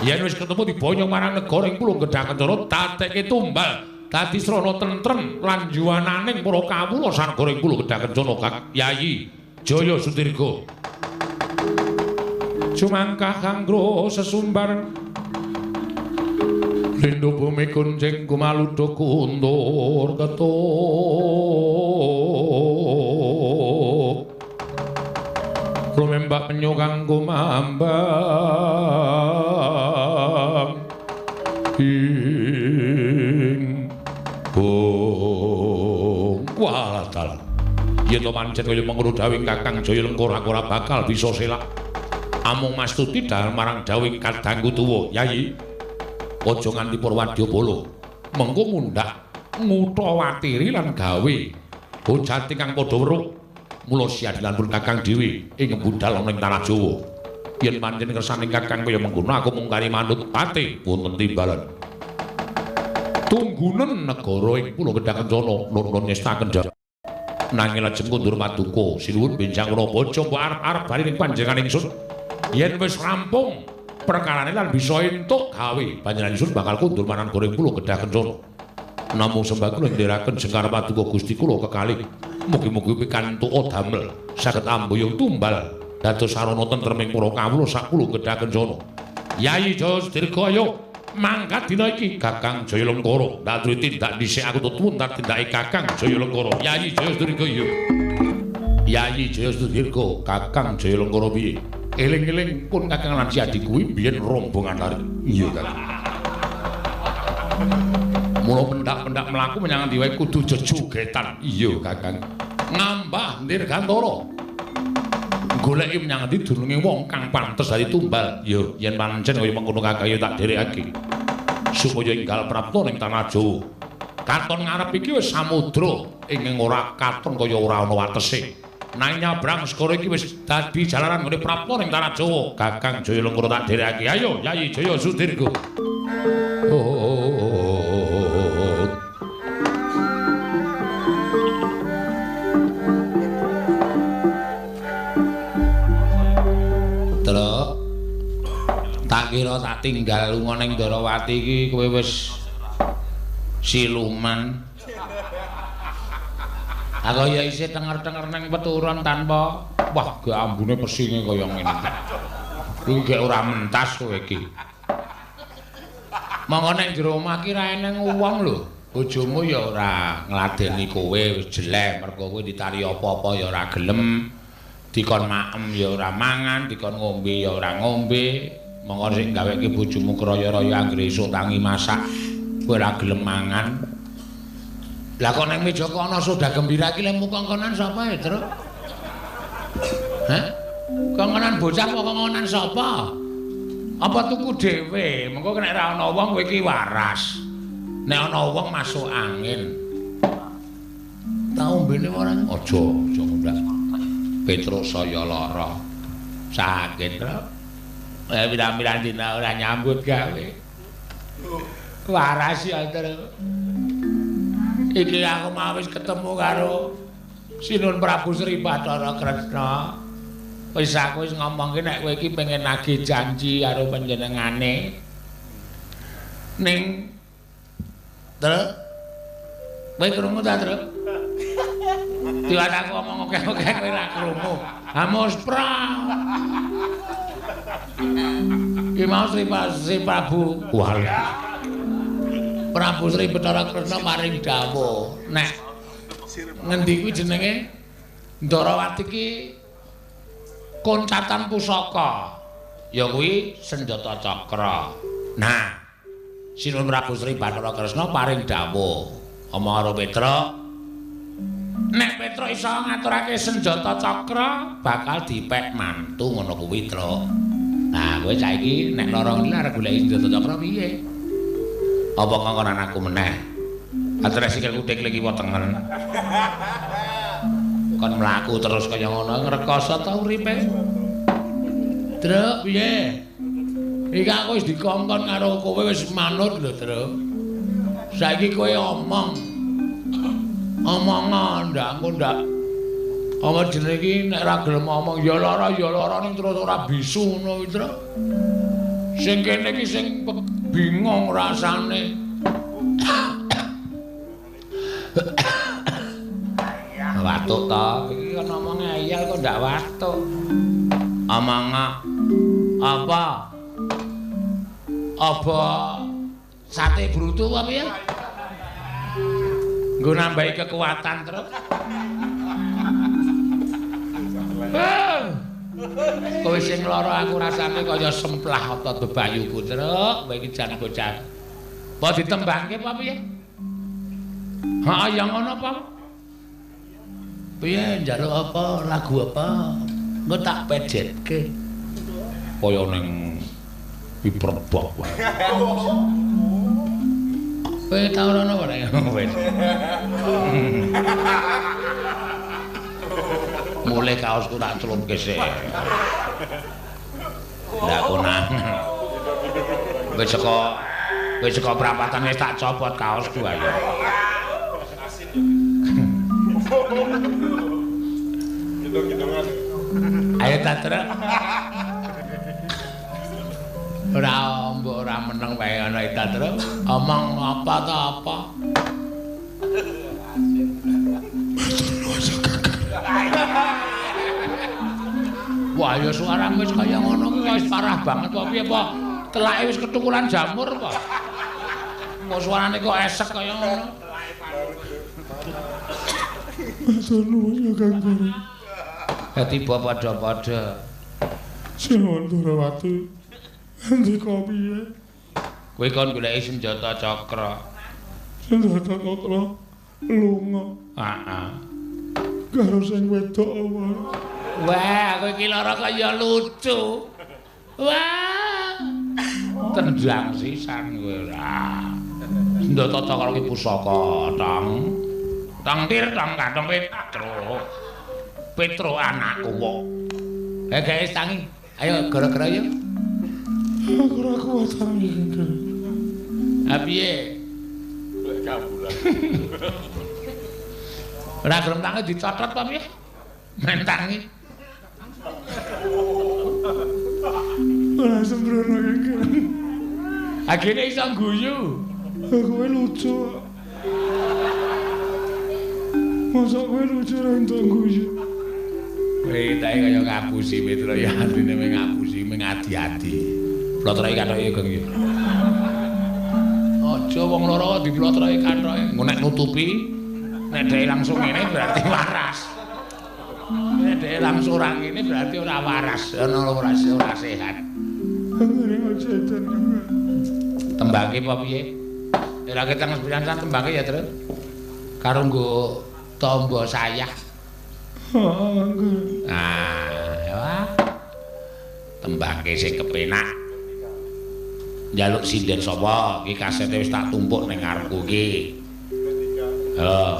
Yen wis ketemu diboyong marang negara ing Pulo Gedhang Kencana dadekke tumbal dadi srana tentrem lan yuwananing para kawula sanegara ing Pulo Gedhang Kencana. Kang Yayi Jaya Sudirga. Jumangkah kanggo sesumbar lindu bumi kuncing kumaludha kundur ketuk lumembak penyu kang kumambang ing bung walah dalan yen to pancen kaya mengkono dawuhing Kakang Jaya Lengkara aku ora bakal bisa selak. Amung mastuti dalem marang dawuhing kadangku tuwa. Yayi, aja nganti Purwadyabala mengko mundhak ngutawatiri lan gawe hojati kang padha weruh. Mula siadilan pun Kakang dhewe ing budal ana ing tanah Jawa. Yen pancen kersane Kakang kaya mengkono aku mung kari manut pate wonten timbalan. Tunggunen negara ing Pulo Gedhang Kencana nun-nun ngestaken nanging lajeng kundur paduka sinuwun benjang menapa aja mbok arep-arep bali ning panjenengan ingsun. Yen wis rampung perkarane lan bisa entuk gawe panjenengan ingsun bakal kundur marang negara ing Pulo Gedhang Kencana. Namung sembah kula ndherekaken jengkar paduka Gusti kula kekalih. Mugi-mugi pikantuk damel saged amboyong tumbal dados sarana tentreming para kawula sak Pulo Gedhang Kencana. Yayi Jaya Sudirga ayo mangkat dina iki Kakang Jaya Lengkara. Ndaturi tindak dhisik aku tuwun tindake Kakang Jaya Lengkara. Yayi Jaya Sudirga iya. Yayi Jaya Sudirga Kakang Jaya Lengkara piye? Eling-eling pun Kakang lan Siadi kuwi biyen rombongan lari. Iya Kakang. Mula pendak-pendak mlaku menyang endi wae kudu jejogetan. Iya Kakang. Ngambah Dirgantara. Goleki menyang endi dununge wong kang pantes dadi tumbal. Ya yen pancen kaya mengkono Kakang ya tak dherekake. Supaya enggal prapta ning tanah Jawa. Katon ngarep iki wis samudra ingkang ora katon kaya ora ana watese. Nanging nyabrang segara iki wis dadi jalaran nggone prapta ning tanah Jawa. Kakang Jaya Lengkara tak dherekake. Ayo Yayi Jaya Sudirga. Truk tak kira tak tinggal lunga ning Ndarawati iki kowe wis siluman. Aku ya isih tenger-tenger ning peturon tanpa wah gak ambune pesinge kaya ngene iki. Kuwi gek ora mentas kowe iki. Monggo ning jero omah ki ra eneng wong lho. Bojomu ya ora ngladeni kowe wis jelek mergo kowe ditari apa-apa ya ora gelem. Dikon maem ya ora mangan, dikon ngombe ya ora ngombe. Monggo sing gaweke bojomu kraya-raya anggere esuk tangi masak kowe ora gelem mangan. Lah kok ning meja kok ana soda gembira iki lemu kongkonan sapa ya, Truk? Hah? Kongkonan bocah apa kongkonan sapa? Apa tuku dhewe? Mengko nek ora ana wong kowe iki waras. Nek ana wong masuk angin. Ta ombene ora? Aja, aja ngundak. Petruk saya lara. Sakit, Truk. Pirang-pirang dina ora nyambut gawe. Waras ya, Truk. Iki aku mau wis ketemu karo Sinun Prabu Sri Bathara Kresna. Wis aku wis ngomongke nek kowe iki pengen nagih janji karo panjenengane. Ning Truk, kowe krungu ta, Truk? Diwat aku ngomong oke-oke kowe ora krungu. Amos pra. Iki mau Sri Prabu. Wah. Prabu Sri Bathara Kresna paring dawuh nek Ngendi kuwi jenenge? Ndarawati ki koncatan pusaka. Ya kuwi senjata cakra. Nah, Sinuwun Prabu Sri Bathara Kresna paring dawuh omong karo Petruk, nek Petruk iso ngaturake senjata cakra bakal dipek mantu ngono kuwi, Truk. Nah, kowe saiki nek lara ngene arep goleki senjata cakra piye? Apa ngongkonan aku meneh? Atres sikilku teklik kiwa tengen. Kon mlaku terus kaya ngono ngrekoso ta uripe? Truk, piye? Iki aku wis dikongkon karo kowe wis manut lho, Truk. Saiki kowe omong. Omongan ndak engko ndak. Apa jenenge iki nek ora gelem omong ya lara ning terus ora bisu ngono kuwi, Truk. Sing kene iki sing bingung rasane. Watuk ta, iki kon ngomong ngeyel kok ndak watuk. Omong apa? Apa sate brutu apa ya? Nggo nambahi kekuatan terus. Kowe sing lara aku rasane kaya semplah otot bebayuku, Truk. Kowe iki jan bocah. Apa ditembangke apa piye? Ha ya ngono apa? Piye njaluk apa, lagu apa? Engko tak pejetke. Kaya ning piperbok wae. Kowe tau rono apa nek wis. Mulai kaosku tak celupke sik. Ndak konang. Wis saka prapatan wis tak copot kaosku ayo. Ayo ta, Truk. Ora mbok ora meneng wae ana ta, Truk. Omong apa ta apa? Wah, ya suaramu wis kaya ngono kuwi wis parah banget kok piye apa? Telake wis ketukulan jamur kok. Kok suarane kok esek kaya ngono. Matur nuwun ya Kang Guru. Tiba padha-padha. Sinuwun Ndarawati. Ndika piye? Kowe kon goleki senjata cakra. Senjata cakra lunga. Heeh. Karo sing wedok apa? Wah, kowe iki lara kaya lucu. Wah. Tendang sisan kowe ora. Senjata cakra ki pusaka, Tong. Tong tir tong katong Petruk. Petruk anakku kok. Guys, tangi. Ayo gara-gara yo. Aku ora kuat tangi. Ha piye? Lek kambulan. Ora gelem tangi dicotot apa piye? Men tangi. Ora sembrono iki. Agene iso guyu. Kowe lucu. Masa kowe lucu ra entuk guyu. Kowe tak kaya ngapusi Petro ya atine mung ngapusi mung adi-adi. Plotroke kathoke Gong ya. Aja wong loro diplotroke kathoke. Engko nek nutupi nek dhek langsung ngene berarti waras. Nek dhek langsung ora ngene berarti ora waras, ana ora sehat. Tembangke apa piye? Ora ketang sembilan tembangke ya, Tru. Karo nggo tombo sayah. Heeh. Nah, ya. Tembangke sing kepenak. Njaluk sinden sapa? Iki kasete wis tak tumpuk ning ngarepku iki. Heeh.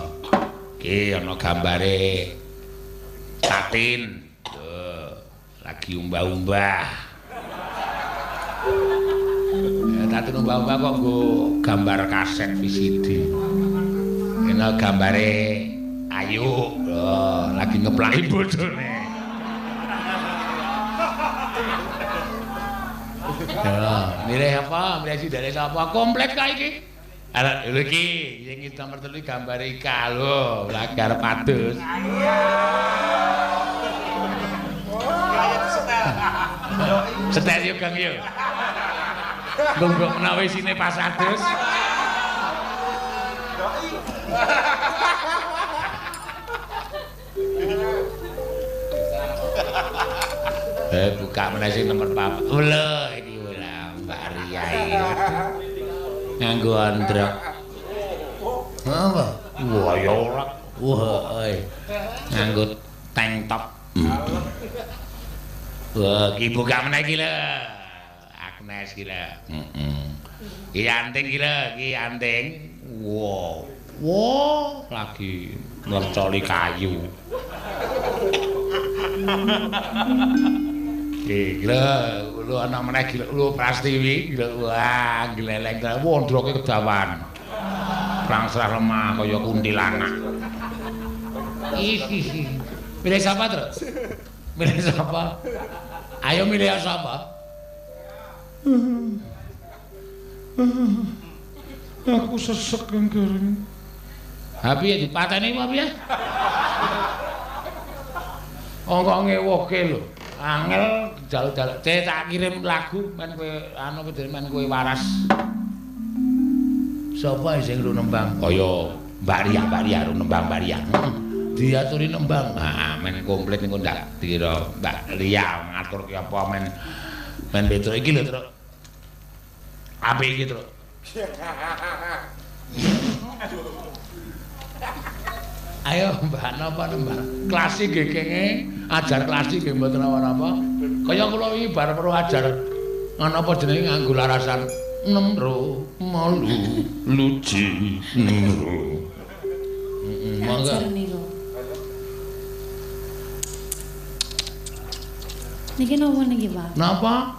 Iki ana gambare Tatin. Lagi umbah-umbah. Ya, Tatin umbah-umbah kok nggo gambar kaset VCD. Ana gambare Ayu, oh, lagi ngeplaki bojone. Ya, milih apa? Milih sindene sapa? Komplit ka iki. Arek lho iki sing nomor 3 gambare Ika lho, lagi arep adus. Setel yo Kang yo. Nggo menawa isine pas adus. Buka meneh sing nomor 4. Lho iki lha Mbak Ria iki. Nganggo androk. Apa? Wah ya ora. Wah, nganggo tank top. Wah, iki buka meneh iki lho. Agnes iki lho. Heeh. Iki anting iki lho, iki anting. Wow. Wow, lagi nglecoli kayu. Iki lho, lho ana meneh iki lho Prastiwi, lho wah gleleng tenan wondroke kedawan. Prangsrah lemah kaya kuntilanak. Ih. Milih sapa, Tru? Milih sapa? Ayo milih sapa? Aku sesek kang Gareng. Ha piye dipateni apa piye? Kok ngewoke lho. Angel jaluk-jaluk. Cek tak kirim lagu men kowe anu men kowe waras. Sapa sing nembang? Kaya Mbak Ria, Mbak Ria nembang Mbak Ria. Diaturi nembang. Ah men komplit niku ndak dikira Mbak Ria ngaturke apa men men Petro iki lho, Truk. Apik iki, Truk. Ayo Mbak napa nembang? Klasik nggih kenge, ajar klasik nggih mboten napa-napa. Kaya kula wingi bar perlu ajar ana apa jenenge nganggo larasan nemro malu luji nemro. Heeh, monggo. Niki napa niki, Pak? Napa?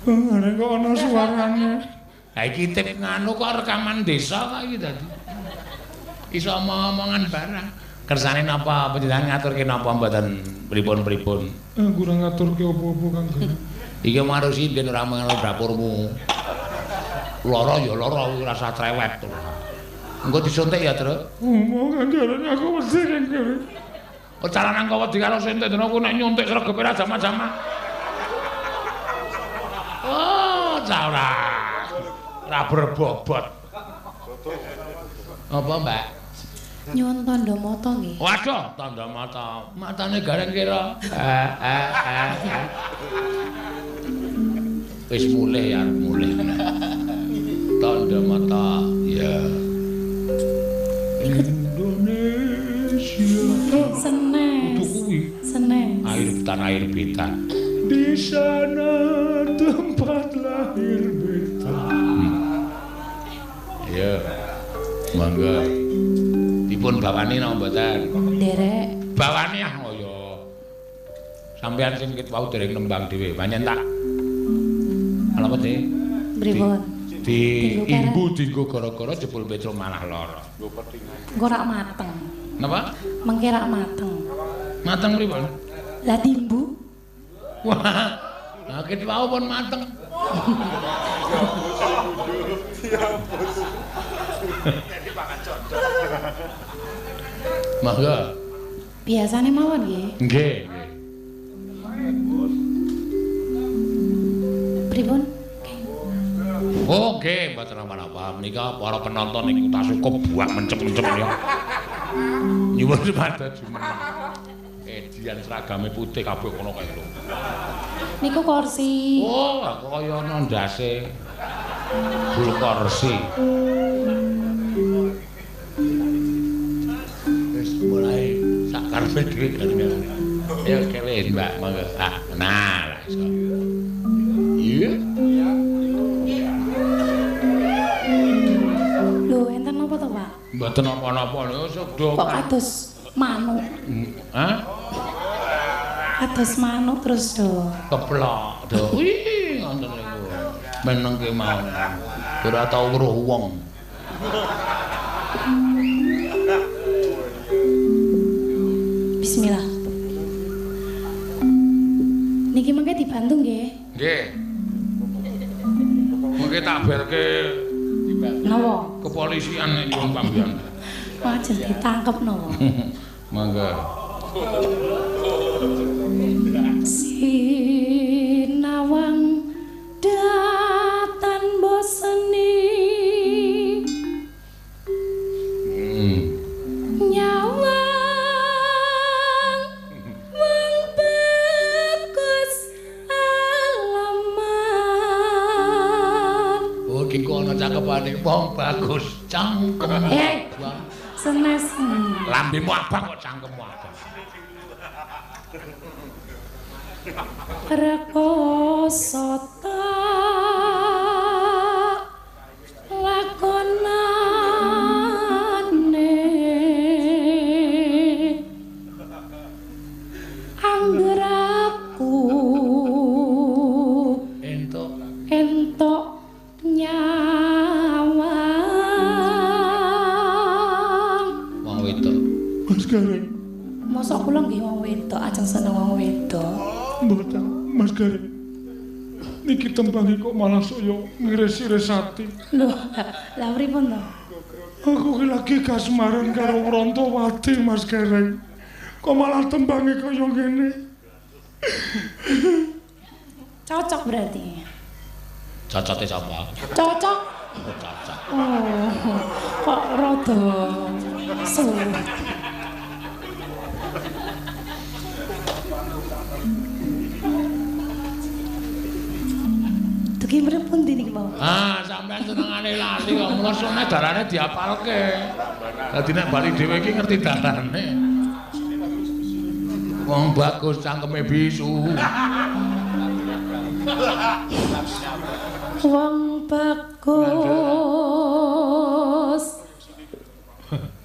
Ngene kok ana suarane. Ha iki tip nganu kok rekaman desa kok iki dadi. Iso omong-omongan barang. Kersane napa panjenengan ngaturke napa mboten pripun-pripun? Aku ora ngaturke apa-apa Kang Gareng. Iki marusi ben ora mengenal dapurmu. Lara ya lara ora usah trewet. Engko disuntik ya, Truk. Omong Kang Gareng aku wedi Kang Gareng. Oh caranan kok wedi karo suntik dene aku nek nyuntik sregepe ra jama-jama. Oh, cara. Ra berbobot. Apa, Mbak? Nyuwun tandha mata nggih. Waduh, tandha mata. Matane Gareng kira. Wis mulih ya, arep mulih. Tandha mata, ya. Indonesia. Senes. Kudu kuwi. Senes. Air tanah air beta. Di sana tempat lahir beta. Ya. Mangga. Dipun bawani napa mboten? Nderek. Bawani ah kaya. Sampeyan sing ket wau dereng nembang dhewe, pancen tak. Ala apa, Dik? Pripun? Di imbu dienggo gara-gara jebul Petro malah lara. Engko rak mateng. Napa? Mengke rak mateng. Mateng pripun? Lah timbu. Wah. Lah ket wau pun mateng. Mangga. Biasane mawon nggih. Nggih, nggih. Pripun? Oh, nggih, mboten napa-napa. Menika para penonton ing kutha cukup buak mencep-mencep ya. Nyuwun supados jumeneng. Edian seragame putih kabeh kono kae lho. Niku kursi. Oh, aku kaya ana ndase. Bul kursi. Wis mulai sak karepe dhewe kan. Ayo kele Mbak, monggo. Ah, nah lah iso. Iya. Lho, enten napa to, Pak? Mboten napa-napa lho, sok kok kados manuk. Hah? Kados manuk terus do. Keplok do. Wih, ngoten niku. Menengke mawon. Ora tau weruh wong. Bismillah. Niki mengke dibantu nggih. Nggih. Mengke tak berke napa? Kepolisian nek nyuwun pambiyan. Wah, jen ditangkep napa? Mangga. Sinawang datan boseni. Nyawang Iki kok ana cakepane wong bagus cangkem. Senes. Lambemu abang kok cangkemmu abang. Rekoso tak lakonane angger aku entuk nyawang wong wedok. Mas Gareng. Mosok kula nggih wong wedok ajeng seneng wong wedok. Mboten, Mas Gareng. Niki tembange kok malah saya ngiris-iris ati. Lho, lha pripun to? Aku ki lagi kasmaran karo Wrontowati, Mas Gareng. Kok malah tembange kaya ngene? Cocok berarti. Cocote sapa? Cocok. Oh, cocok. Oh, kok rada suwe. Dugi mripun ndi niki mau? Ah, sampean senengane lali kok mula sone dalane diapalke. Dadi nek bali dhewe iki ngerti dalane. Wong bagus cangkeme bisu. Wong bagus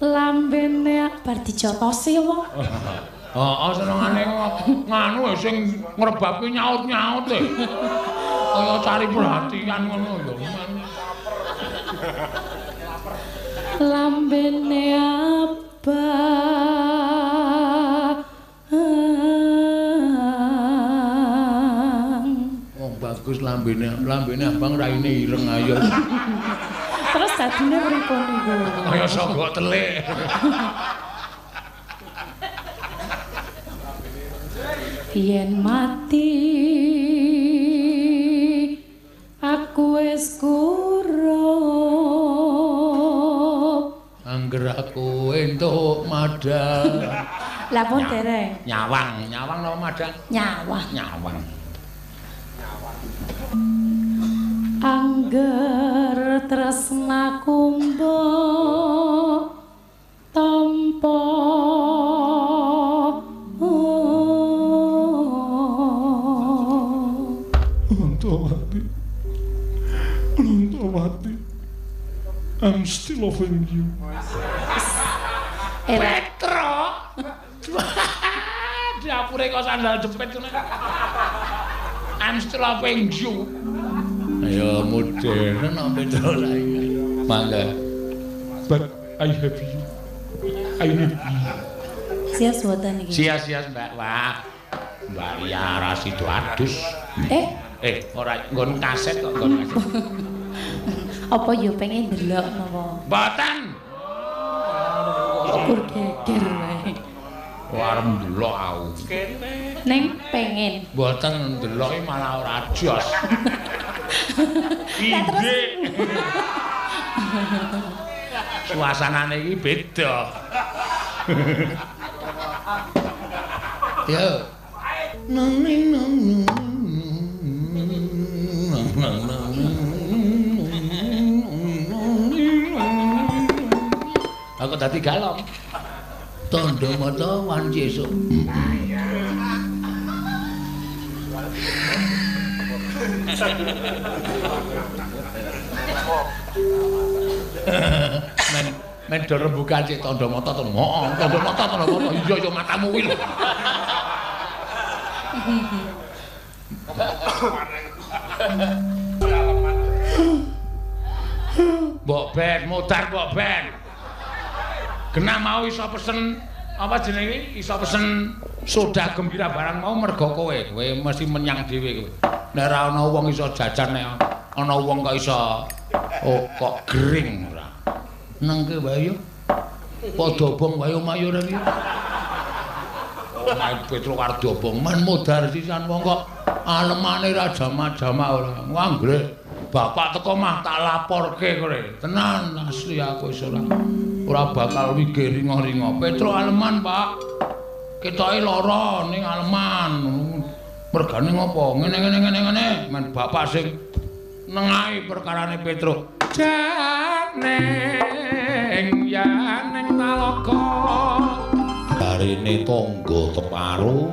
lambene bar dijotosi wong. Heeh, senengane nganu sing ngrebabke nyaut-nyaut e. Kaya cari perhatian ngono ya. Lambene abang. Wong bagus lambene, lambene abang raine ireng ayo. Terus dadine pripun niku? Kaya sogok telik. Yen mati aku wis kurup, angger aku entuk madang. Lah pun dereng. Nyawang, nyawang napa madang? Nyawang. Nyawang. Angger tresnaku mbok tampa. Wrontowati, Wrontowati, I'm still loving you. Petro, dapure kok sandal jepit ngono. I'm still loving you. Ayo modern kok Petro saiki. Mangga. But I have you. I need you. Sias mboten iki. Sias-sias Mbak. Wah. Mbak Ria ra sido adus. Ora nggon kaset kok nggon kaset. Apa yo pengen ndelok napa? Mboten. Kur geger wae. Arep ndelok aku. Ning pengen. Mboten ndelok iki malah ora jos. Lah terus suasanane iki beda. Yo. Nang ning nang nang nang. Aku dadi galong. Tandha mata wanci esuk. Men do rembukan sik tandha mata to. Heeh, tandha mata tandha mata. Iya ya matamu kuwi lho. Mbok ben modar mbok ben. Genah mau iso pesen apa jenenge iso pesen soda gembira barang mau mergo kowe. Kowe mesti menyang dhewe kowe. Nek ora ana wong iso jajan nek ana wong kok iso oh kok gering ora. Nengke wae yo. Padha obong wae omahe ora iki. Omahe Petro karo diobong men modar sisan wong kok alemane ra jamak-jamak ora. Nganggre bapak teko mah tak laporke kowe. Tenan asli aku wis ora bakal wigih ringa-ringa. Petro aleman, Pak. Ketoke lara ning aleman. Mergane ngopo? Ngene ngene ngene ngene. Men bapak sing Nengahi perkarane Petruk. Janeng yaneng talaga. Barene tangga teparo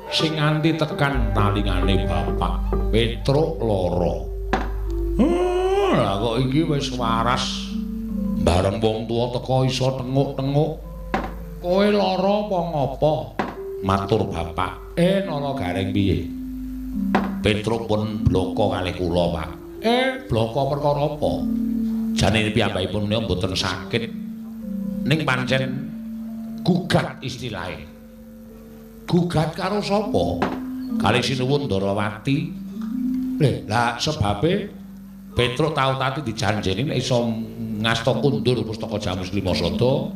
sing nganti tekan talingane bapak Petruk lara. Lah kok iki wis waras. Bareng wong tuwa teka iso tenguk-tenguk. Kowe lara apa ngapa? Matur bapak. Nala Gareng piye? Petruk pun bloko kalih kula, Pak. Bloko perkara apa? Jane piyambakipun menika mboten sakit. Ning pancen gugat istilahe. Gugat karo sapa? Kalih Sinuwun Ndarawati. Lah sebabe Petruk tau tati dijanjeni nek iso ngasta kundur pustaka Jamus Lima Sada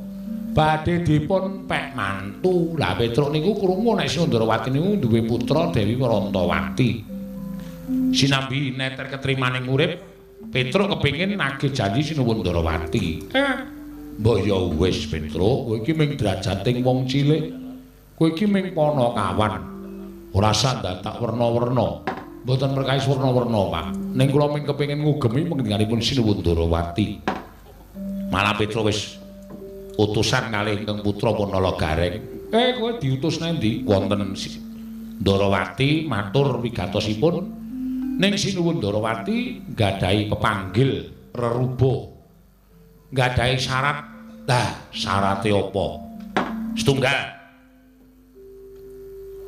badhe dipun pek mantu. Lah Petruk niku krungu nek Sinuwun Ndarawati niku duwe putra Dewi Warantawati. Sinambi neter ketrimaning urip, Petruk kepengin nagih janji Sinuwun Ndarawati. Mbok ya wis Petruk, kowe iki mung drajating wong cilik. Kowe iki mung panakawan. Ora usah ndadak werna-werna. Mboten perkawis werna-werna, Pak. Ning kula mung kepengin ngugemi panjenenganipun Sinuwun Ndarawati. Malah Petruk wis utusan kalih ingkang putra Punala Gareng. Kowe diutus nang ndi? Wonten Ndarawati matur wigatosipun ning Sinuwun Ndarawati nggadahi pepanggil reruba. Nggadahi syarat. Lah, syarate apa? Setunggal.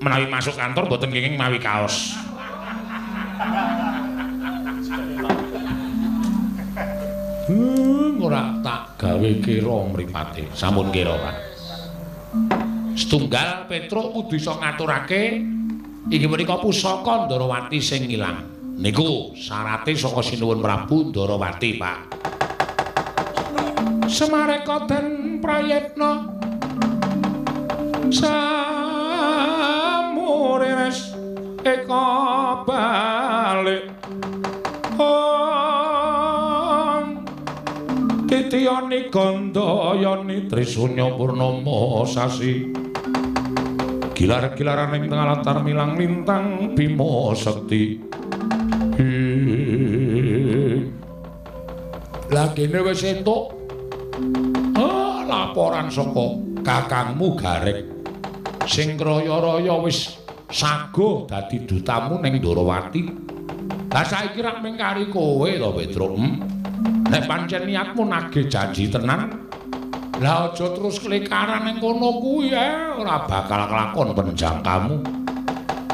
Menawi masuk kantor mboten kenging mawi kaos. Ora tak gawe kira mripate. Sampun kira, Pak. Setunggal Petruk kudu iso ngaturake inggih menika pusaka Ndarawati sing ilang. Niku syarate saka Sinuwun Prabu Ndarawati, Pak. Semareka den prayitna samurires eka balik. Om titiyani gandayani trisunya purnama sasi. Gilar-gilaran ing tengah latar milang lintang Bima Sekti. Lah kene wis entuk laporan saka kakangmu Gareng sing kraya-raya wis saguh dadi dutamu ning Ndarawati. Lah saiki rak mung kari kowe to, Petruk. Nek pancen niatmu nagih janji tenan, lah aja terus klekaran ning kono kuwi ora bakal kelakon penjangkamu.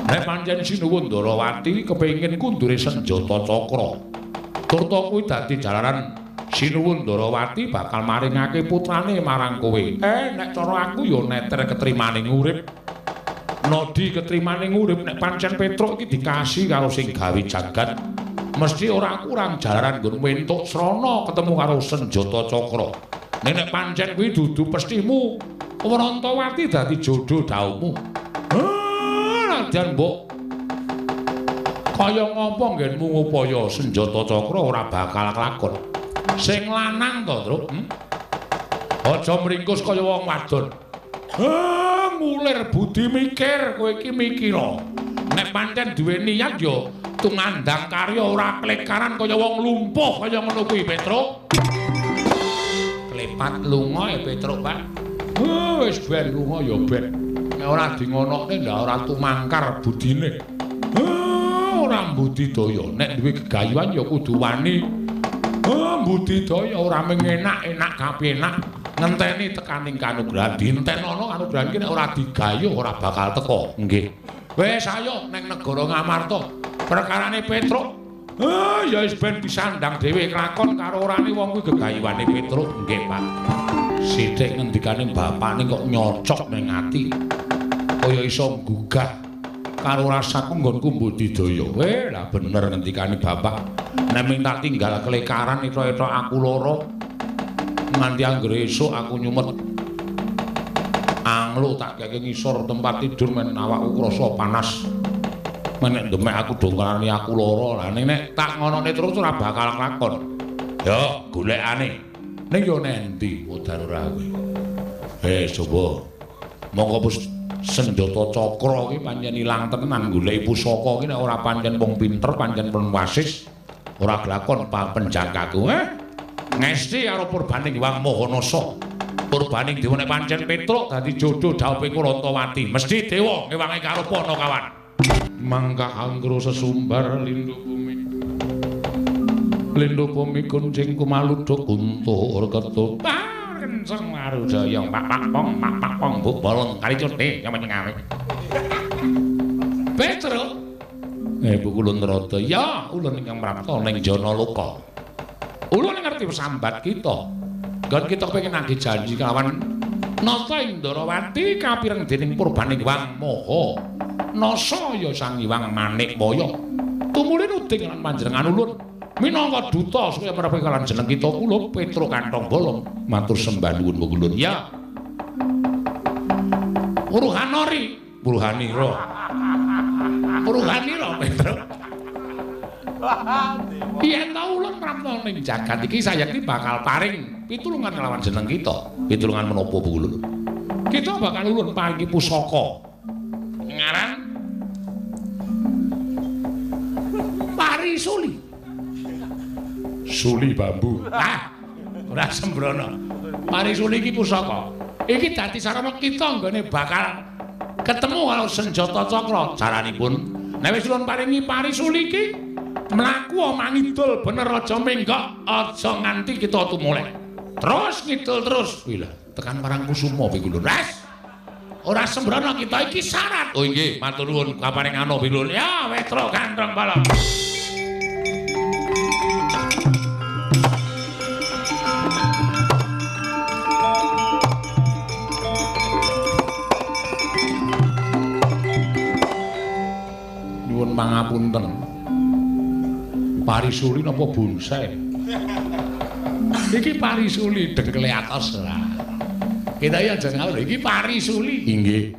Nek pancen Sinuwun Ndarawati kepengin kundure senjata cakra, turta kuwi dadi jalaran Sinuwun Ndarawati bakal maringake putrane marang kowe. Nek cara aku ya neter ketrimaning urip. Nodi ketrimaning urip nek pancen Petruk iki dikasih karo sing gawe jagat, mesti ora kurang jalaran nggon entuk srana ketemu karo senjata cakra. Nek pancen kuwi dudu pestimu, Warantawati dadi jodho dhaumu. Nadyan mbok kaya ngapa nggenmu ngupaya senjata cakra ora bakal kelakon. Sing lanang to, Truk. Aja mringkus kaya wong wadon. Ngulir budi mikir, kowe iki mikira. Nek pancen duwe niat ya tumandang karya ora klekaran kaya wong lumpuh kaya ngono kuwi, Petruk. Klepat lunga ya Petruk, Pak. Wis ben lunga ya ben. Nek ora dingonokne ndak ora tumangkar budine. Ora mbudidaya. Nek duwe gegayuhan ya kudu wani. Mbudidaya ora mung enak-enak kapenak. Ngenteni tekaning kanugrahan. Dintenono kanugrahan iki nek ora digayuh ora bakal teka. Nggih. Wis ayo neng negara Ngamarta. Perkarane Petruk. Ya wis ben disandang dhewe kelakon karo orane wong kuwi gegayuhane Petruk. Nggih, Pak. Sithik ngendikane bapakne kok nyocok ning ati. Kaya iso nggugah karo rasaku nggonku mbudidaya. Lah bener ngendikane bapak. Nek ming tak tinggal klekaran etok-etok aku lara. Nganti anggere esuk aku nyumet anglo tak keke ngisor tempat tidur men awakku krasa panas. Men nek demek aku dongkrani aku lara. Lah nek tak ngonone terus ora bakal kelakon. Yo golekane. Ning yo nendi udan ora kowe. Coba. Mongko senjata cakra iki pancen ilang tenan goleki pusaka iki nek ora pancen wong pinter, pancen pun wasis. Ora glakon penjangkaku, Ngesti karo purbaning Hyang Mahanasa. Purbaning dewa nek pancen Petruk dadi jodho dhawuhe Kurantawati. Mesthi dewa ngewangi karo Panakawan. Mangka anggra sesumbar lindu bumi. Lindu bumi kuncing kumaluduk guntur ketut. Kenceng marujaya pak pak pong pak pak pong buk bolong kali cuti yang menyengawe. Petruk. Bu ulun rada ya ulun ingkang prapta ning Janaloka. Ulun ngerti sambat kita. Nggon kita kepengin nagih janji kelawan Nata Indarawati kapireng dening purbaning Hyang Maha Nasa ya Sang Hyang Manikmaya. Tumuli nuding lan panjenengan ulun minangka duta supaya mrepe kalawan jeneng kita kula Petruk Kantong Bolong matur sembah nuwun ulun. Ya. Uruhanori, Uruhanira. Uruhanira Petruk. Yen ta ulun prapta ning jagat iki sayekti bakal paring pitulungan kelawan jeneng kita. Pitulungan menapa ulun? Kita bakal ulun paringi pusaka. Ngaran Parisuli. Suli bambu. Ah, ora sembrono. Parisuli iki pusaka. Iki dadi sarana kita nggone bakal ketemu karo senjata cakra. Caranipun nek wis ulun paringi parisuli iki mlaku mangidul bener aja menggok, aja nganti kita tumoleh. Terus ngidul terus. Wih lah, tekan Parangkusuma piku lho. Res. Ora sembrono kita iki syarat. Oh inggih, matur nuwun kaparing ana piku lho. Ya, Petruk Kantong Bolong. Nyuwun pangapunten. Parisuli napa bonsai? Iki parisuli dengkele atos lah. Kita iki aja ngawur, iki parisuli. Inggih.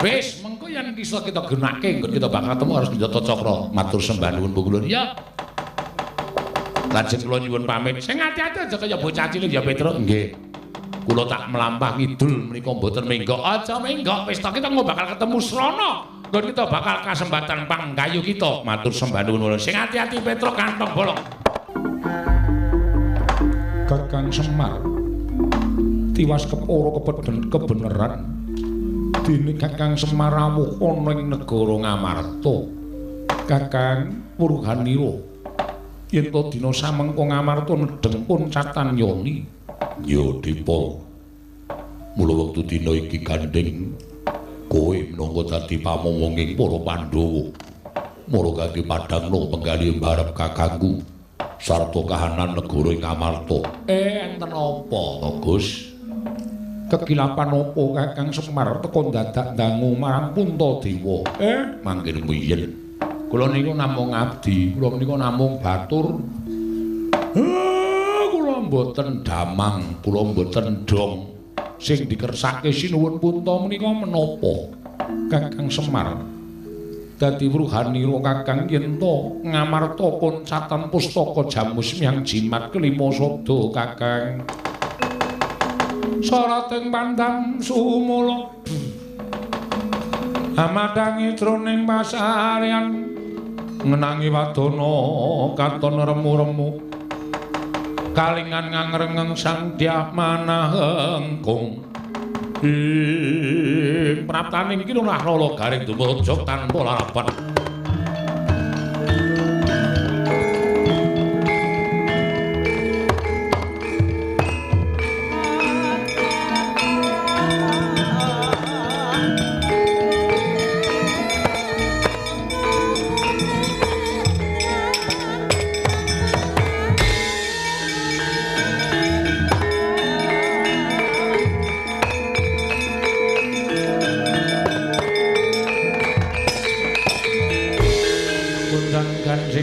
Wis, mengko yen bisa kita gunake nggon kita bakal ketemu harus senjata cakra. Matur sembah nuwun Bu Ulun. Ya. Lajeng kula nyuwun pamit. Sing ati-ati aja kaya bocah cilik ya Petruk. Nggih. Kula tak mlampah ngidul menika mboten menggok. Aja menggok, wis ta kita engko bakal ketemu srana. Nggon kita bakal kasempatan panggayu kita. Matur sembah nuwun. Sing ati-ati Petruk Kantong Bolong. Kakang Semar tiwas kepara kepeden kebeneran dene Kakang Semar rawuh ana ing negara Ngamarta. Kakang Purhanira yen to dina samengko Ngamarta nedheng puncatan yoni. Ya Dipa, mula wektu dina iki gandeng kowe minangka dadi pamomonging para Pandhawa. Mara kangge padhangna penggalih mbarep kakangku sarta kahanan negara ing Ngamarta. Enten apa to, Gus? Kekilapan apa Kakang Semar teka dadak dangu marang Puntadewa? Mangkin wiyen. Kula niku namung abdi, kula menika namung batur. Kula mboten damang, kula mboten dong. Sing dikersake sinuwun Punta menika menapa? Kakang Semar dadi wruhanira Kakang yen to Ngamarta koncatan pustaka jamus miang jimat kelima sabda Kakang. Sarating pandang sumula amadangi jroning pasarean ngenangi wadana katon remu-remu kalingan ngangrengeng sang Dyah Manahengkung. Ing praptaning iki lunah lala garing dumujug tanpa larapan.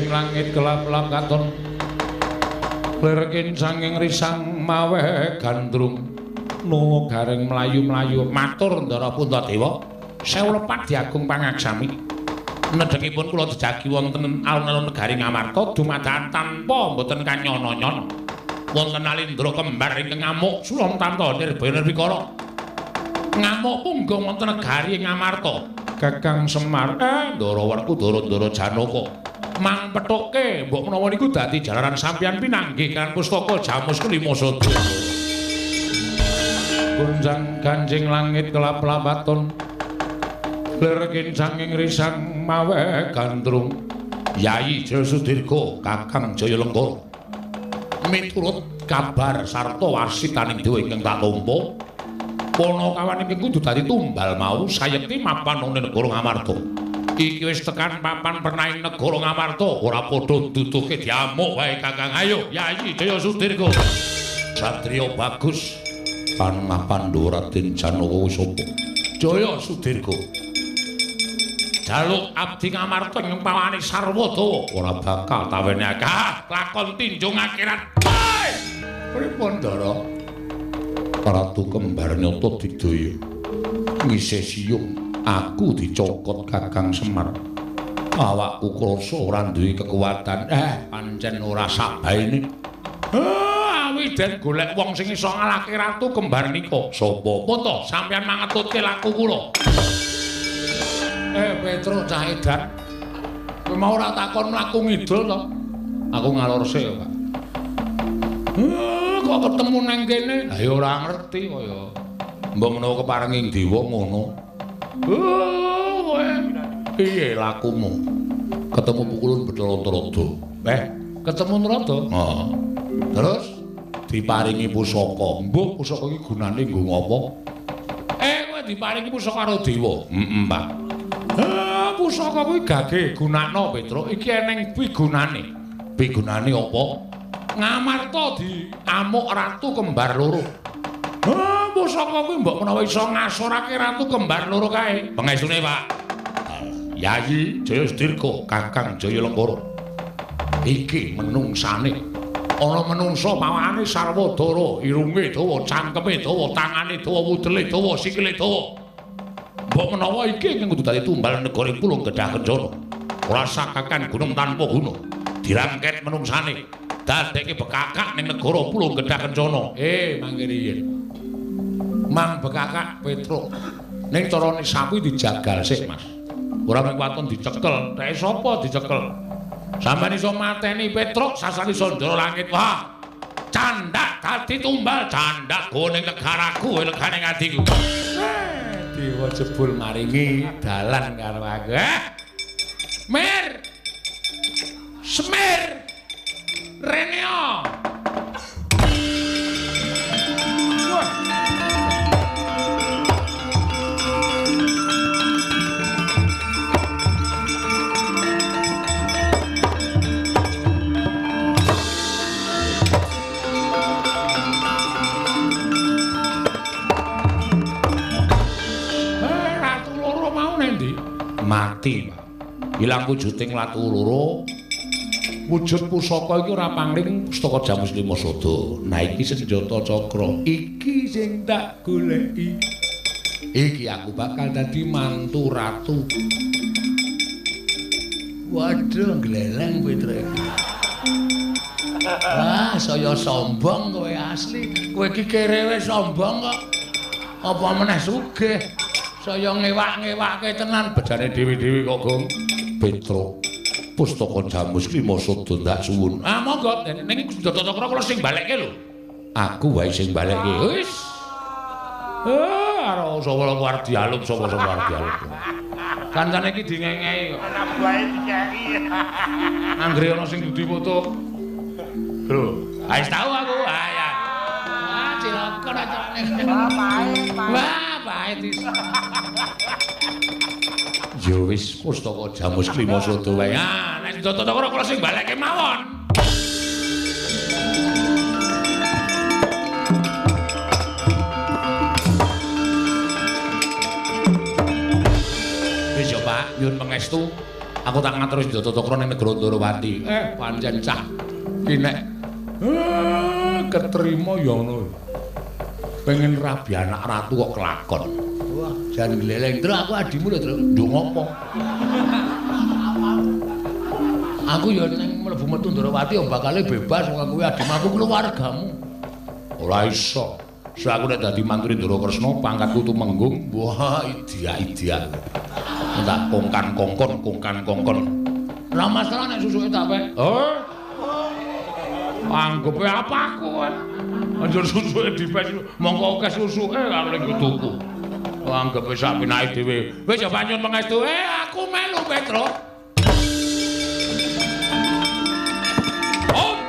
Langit kelap-lap katon lerkin sanging risang maweh gandrung nungu garing mlayu-mlayu matur Ndara Puntadewa sewu lepat diagung pangaksami nedhengipun kula jejagi wonten alun-alun negari Ngamarta dumadakan tanpa mboten kanyono-nyono wonten alindra kembar ingkang ngamuk Sulamtanta nirbaya nirwikara ngamuk punggung wonten negari Ngamarta. Kakang Semar Ndara Werkudara Ndara Janaka Mang pethukke mbok menawa niku dadi jalaran sampeyan pinanggih kan pustaka Jamus Kelima Sada. Gonjang ganjing langit kelap-lapaton. Lir kincang ing risang mawe gandrung. Yayi Jaya Sudirga, Kakang Jaya Lenggara. Miturut kabar sarta warsitaning dewa ingkang tak tampa, Panakawan ingkang kudu dadi tumbal mau sayekti mapan ana negara Ngamarta. Iki wis tekan papan pernaing negara Ngamarta, ora padha duduhke diamuk wae Kakang. Ayo Yayi Jaya Sudirga. Satriya bagus. Panengah Pandhawa Raden Janaka wis sapa? Jaya Sudirga. Jaluk abdi Ngamarta ing pawane sarwa dawa ora bakal tawenake. Lakon tinjung akhirat. Pripun Ndara? Ratu kembar nyata digdaya. Ngisih siyung aku dicokot Kakang Semar. Awakku krasa ora duwe kekuatan. Pancen ora sabaene. Awi den golek wong sing iso ngalahke Ratu Kembar nika. Sapa? Pun to sampeyan mangetutke laku kula. Petro cah edan. Kowe mau ora takon mlaku ngidul to? Aku ngalor sik, Pak. Kok ketemu nang kene? Lah ya ora ngerti kaya. Mbok menawa keparenging dewa ngono. Kowe piye lakumu? Ketemu pukulun Bathara Narada. Ketemu Narada? Heeh. Terus diparingi pusaka. Mbok pusaka iki gunane nggo ngopo? Kowe diparingi pusaka karo dewa. Heeh, Pak. Pusaka kuwi gage gunakno, Petro. Iki eneng pigunane. Pigunane apa? Ngamarta diamuk Ratu Kembar Loro. Pusaka kuwi mbok menawa iso ngasorake Ratu Kembar Loro kae. Pengestune, Pak. Yayi Jaya Sudirga, Kakang Jaya Lenggara. Iki menungsane. Ana menungsa pawane sarwa dara, irunge dawa, cangkeme dawa, tangane dawa, wudele dawa, sikile dawa. Mbok menawa iki ingkang kudu dadi tumbal negara Pulung Gedhah Kencana. Ora sakakan gunung tanpa guna. Dirangket menungsane, dadekke bekakak ning negara Pulung Gedhah Kencana. Mangke riyin. Mang bekakak Petruk. Ning carane sapi dijagal sik, Mas. Ora mung waton dicekel. Tek sapa dicekel? Sampeyan iso mateni Petruk sasar iso ndara langit. Wah. Candak dadi tumbal, candak go ning negaraku, legane atiku. Dewa jebul maringi dalan karo aku. Mir. Semir. Reneo. Wah. Mati, Pak. Ilang wujuding Ratu Loro. Wujud pusaka iki ora pangling pustaka Jamus Lima Sada. Nah iki senjata cakra. Iki sing tak goleki. Iki aku bakal dadi mantu ratu. Waduh, gleleng kowe trek. Wah, saya sombong kowe asli. Kowe iki kerewe sombong kok. Apa meneh sugih? Saya ngewak-ngewake tenan bejane dewi-dewi kok, Gong. Petro, pustaka Jamus Lima Sada ndak suwun. Ah, monggo ning senjata cakra kula sing balekke lho. Aku wae sing balekke. Wis. Karo sapa arep dialog sapa-sapa arep dialog. Kancane iki dingengehi kok. Anak buahe dikeki. Anggere ana sing dudu foto. Lho, wis tau aku. Ah ya. Ah, cilaka acarane. Wah, pahit, pahit. Wah, pahit wis. Ya wis pustaka Jamus Lima Sada wae. Ah, nek senjata cakra kula sing balekke mawon. Wis ya, Pak, nyuwun pangestu. Aku tak ngatur senjata cakra ning negara Ndorowati. Pancen cah. Ki nek keterima ya ngono. Pengen rabi anak ratu kok kelakon. Wah, jan gleleng. Tru aku adimu lho, Tru. Nduk ngopo? Aku ya ning mlebu metu Ndorowati ya bakale bebas wong kuwi adimu, aku keluargamu. Ora iso. So aku nek dadi mantune Ndara Kresna pangkatku tumenggung. Wah, ideal-ideal. Tak kongkan-kongkon, kongkan-kongkon. Ora masalah nek susuke tak pek. Oh. Anggepe apa aku kowe? Anjur susuke dipek mongko akeh susuke karo ning tuku. Anggepe sak pinake dhewe. Wis ya panyun pangestu. Aku melu Petruk. Oh.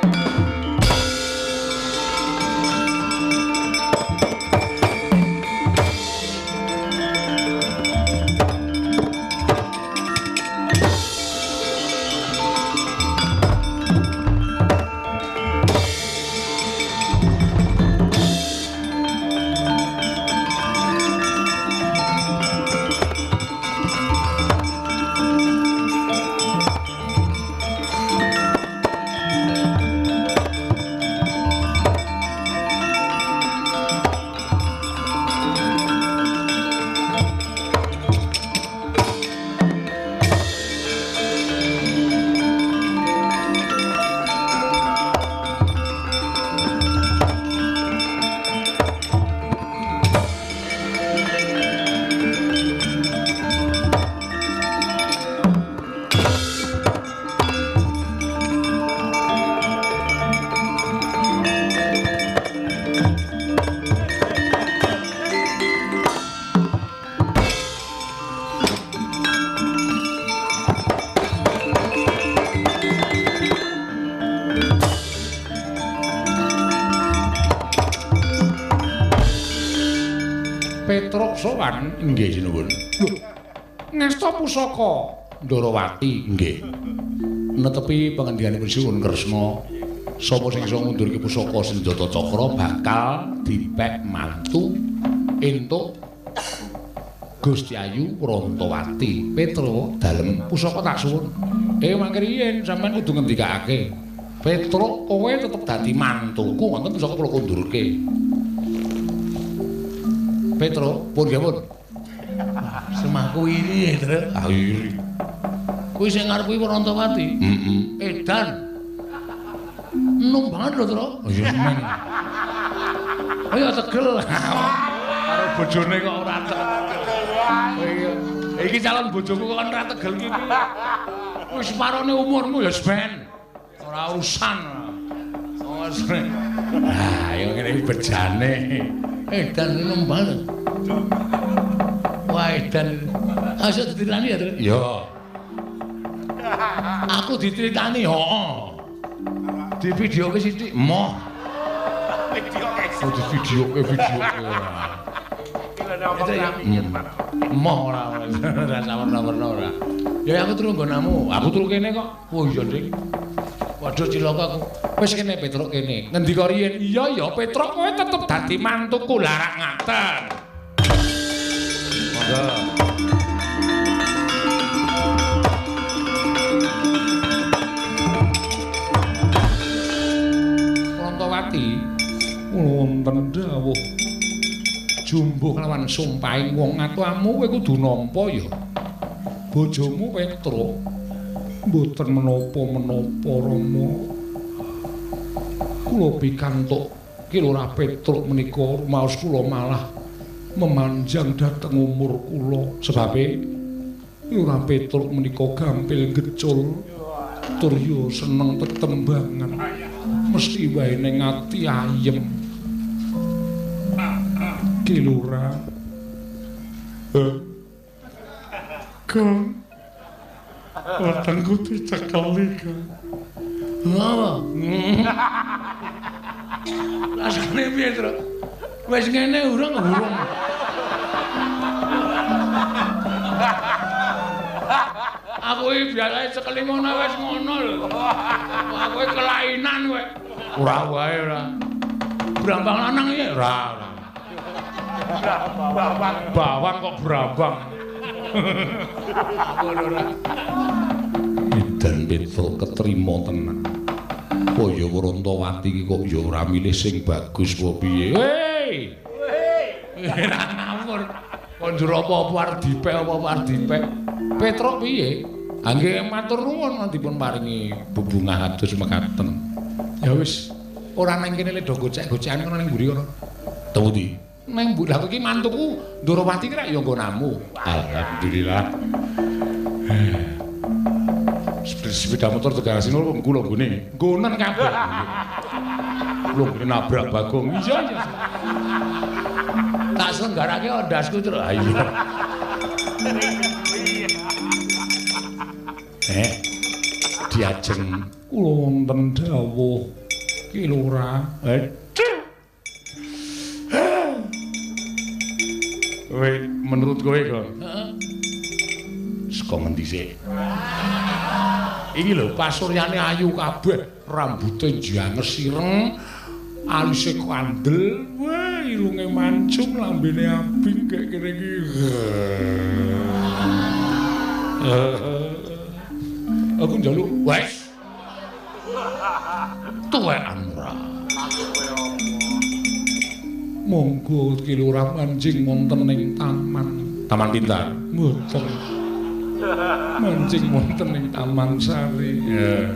Petruk sowan nggih sinuwun. Lho, ngasta pusaka Ndarawati nggih. Netepi pangendikaning Sinuwun Kresna, sapa sing iso ngundurke pusaka senjata cakra bakal dipek mantu entuk Gusti Ayu Prantawati. Petruk dalem pusaka tak suwun. Mangke riyen sampean kudu ngendikake. Petruk kowe tetep dadi mantuku wonten pusaka kula kundurke. Petruk, pun nggih pun. Semahku iri ya, Truk. Ah iri. Kuwi sing ngarep kuwi Prantawati. Heeh. Edan. Enom banget lho, Truk. Oh iya men. Ayo tegel. Karo bojone kok ora tegel. Iki calon bojoku kok ora tegel iki. Wis separone umurmu ya ben. Ora urusan. Ah, ya ngene iki bejane. Edan enom banget. Wah, edan. Ayo dicritani ya, Truk? Iya. Aku diceritani, heeh. Di videoke sithik, moh. Oh, di videoke videoke. Moh ora ora sawerna-werna ora. Ya aku turu nggonamu. Aku turu kene kok. Oh iya, Dik. Waduh cilaka aku. Wis kene Petruk kene. Ngendika riyen? Iya ya Petruk kowe tetep dadi mantuku larak ngaten. Monggo. Prantawati wonten dawuh jumbuh kelawan sumpahing wong ngatuamu kowe kudu nampa ya. Bojomu Petruk mboten menapa-menapa Rama. Kula pikantuk Ki Lurah Petruk menika rumaos kula malah memanjang dhateng umur kula. Sebabe Lurah Petruk menika gampil gecul tur yo seneng tetembangan. Mesti wae ning ati ayem. Ki Lurah. Kang wetengku dicekeli, Kang. Lha. Rasane piye, Truk? Wis ngene urung urung. Aku iki biasane cekeli ngono wis ngono lho. Aku iki kelainan kowe. Ora wae ora. Brambang lanang iki ora ora. Bawang. Bawang kok brambang. Aku ora. Edan Petruk ketrima tenan. Kaya Prantawati iki kok ya ora milih sing bagus apa piye. Hei. Ora ngawur. Kok njur apa-apa arep dipek apa-apa arep dipek. Petruk piye? Ha nggih matur nuwun dipun paringi bebungah adus mekaten. Ya wis, ora nang kene le do gocek-gocekan kono ning mburi kono. Temu ndi? Nang mburi. Lah iki mantuku Ndorowati ki rak ya nggonamu. Alhamdulillah. Sepeda motor tegarasi nol kula nggone. Nggonen kabeh. Kula nggone nabrak Bagong. Iya iya. Tak selenggarake ndasku terus. Ha iya. Diajeng kula wonten dawuh Ki Lurah. Kowe menurut kowe kok. Heeh. Saka ngendi sik? Iki lho pasuryane ayu kabeh, rambute janges ireng, alise kandel, wah irunge mancung, lambene abing kek kene iki. Aku njaluk wes. Tuwekan ora. Monggo Ki Lurah manjing wonten ing taman. Taman Pintar. Mboten. Mancing wonten ing Taman Sari. Ya.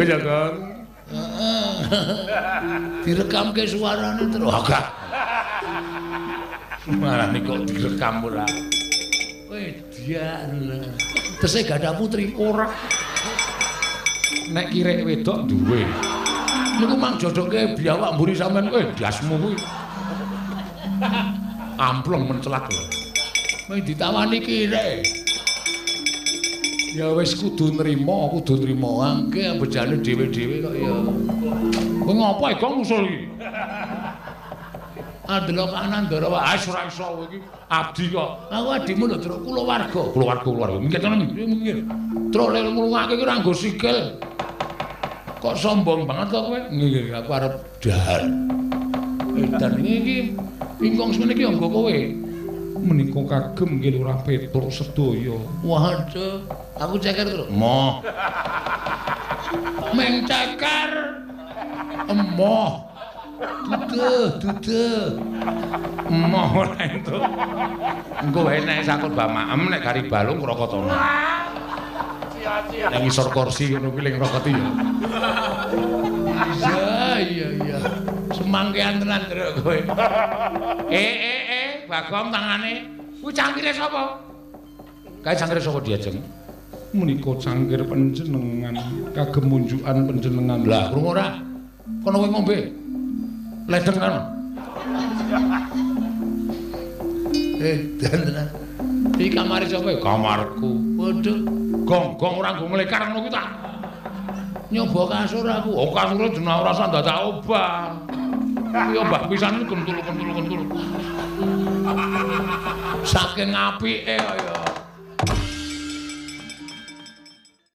Wis ya, Kang. Direkamke suarane terus. Agak. Suarane kok direkam ora. Wedian. Tesih gadah putri ora. Nek kirek wedok duwe. Niku mang jodohke biawak mburi sampean kowe dasmu kuwi. Amplong mencelak lho. Kowe ditawani kirek. Ya wis kudu nrimo, kudu nrimo. Angke bejane dhewe-dhewe kok ya. Kowe ngopo e Gong usul iki? Andelok kanan ndara wae. Ah ora iso kowe iki abdi kok. Aku adimu lho, Truk, kulawarga. Kulawarga, kulawarga. Minggir kono minggir. Truk lek nglungake ki ora nggo sikil. Kok sombong banget kok kowe? Nggih, aku arep dahar. Edan iki ingkung semene iki nggo kowe. Menika kagem nggih Lurah Petruk sedaya. Waduh, aku ceker terus. Emoh. Meng ceker. Emoh. Duduh, duduh. Emoh ora entuk. Engko wae nek sakut bamaem nek gari balung krokotana. Nang ngisor kursi ngono kuwi ling rokoti ya. Iya, iya, iya. Semangkean tenan truk kowe. Bagong tangane. Kuwi cangkire sapa? Kae cangkire sapa diajeng? Menika cangkir panjenengan, kagem munjukan panjenengan. Lah, krungu ora? Kono kowe ngombe. Ledeng kan. Dan tenan. Iki kamare sapa? Kamarku. Waduh, gong-gong ora nggo nglekar ngono kuwi ta. Nyoba kasur aku. Oh, kasure jeneng ora usah dadak obah. Kuwi obah pisan kentul-kentul kentul. Saking apike kaya.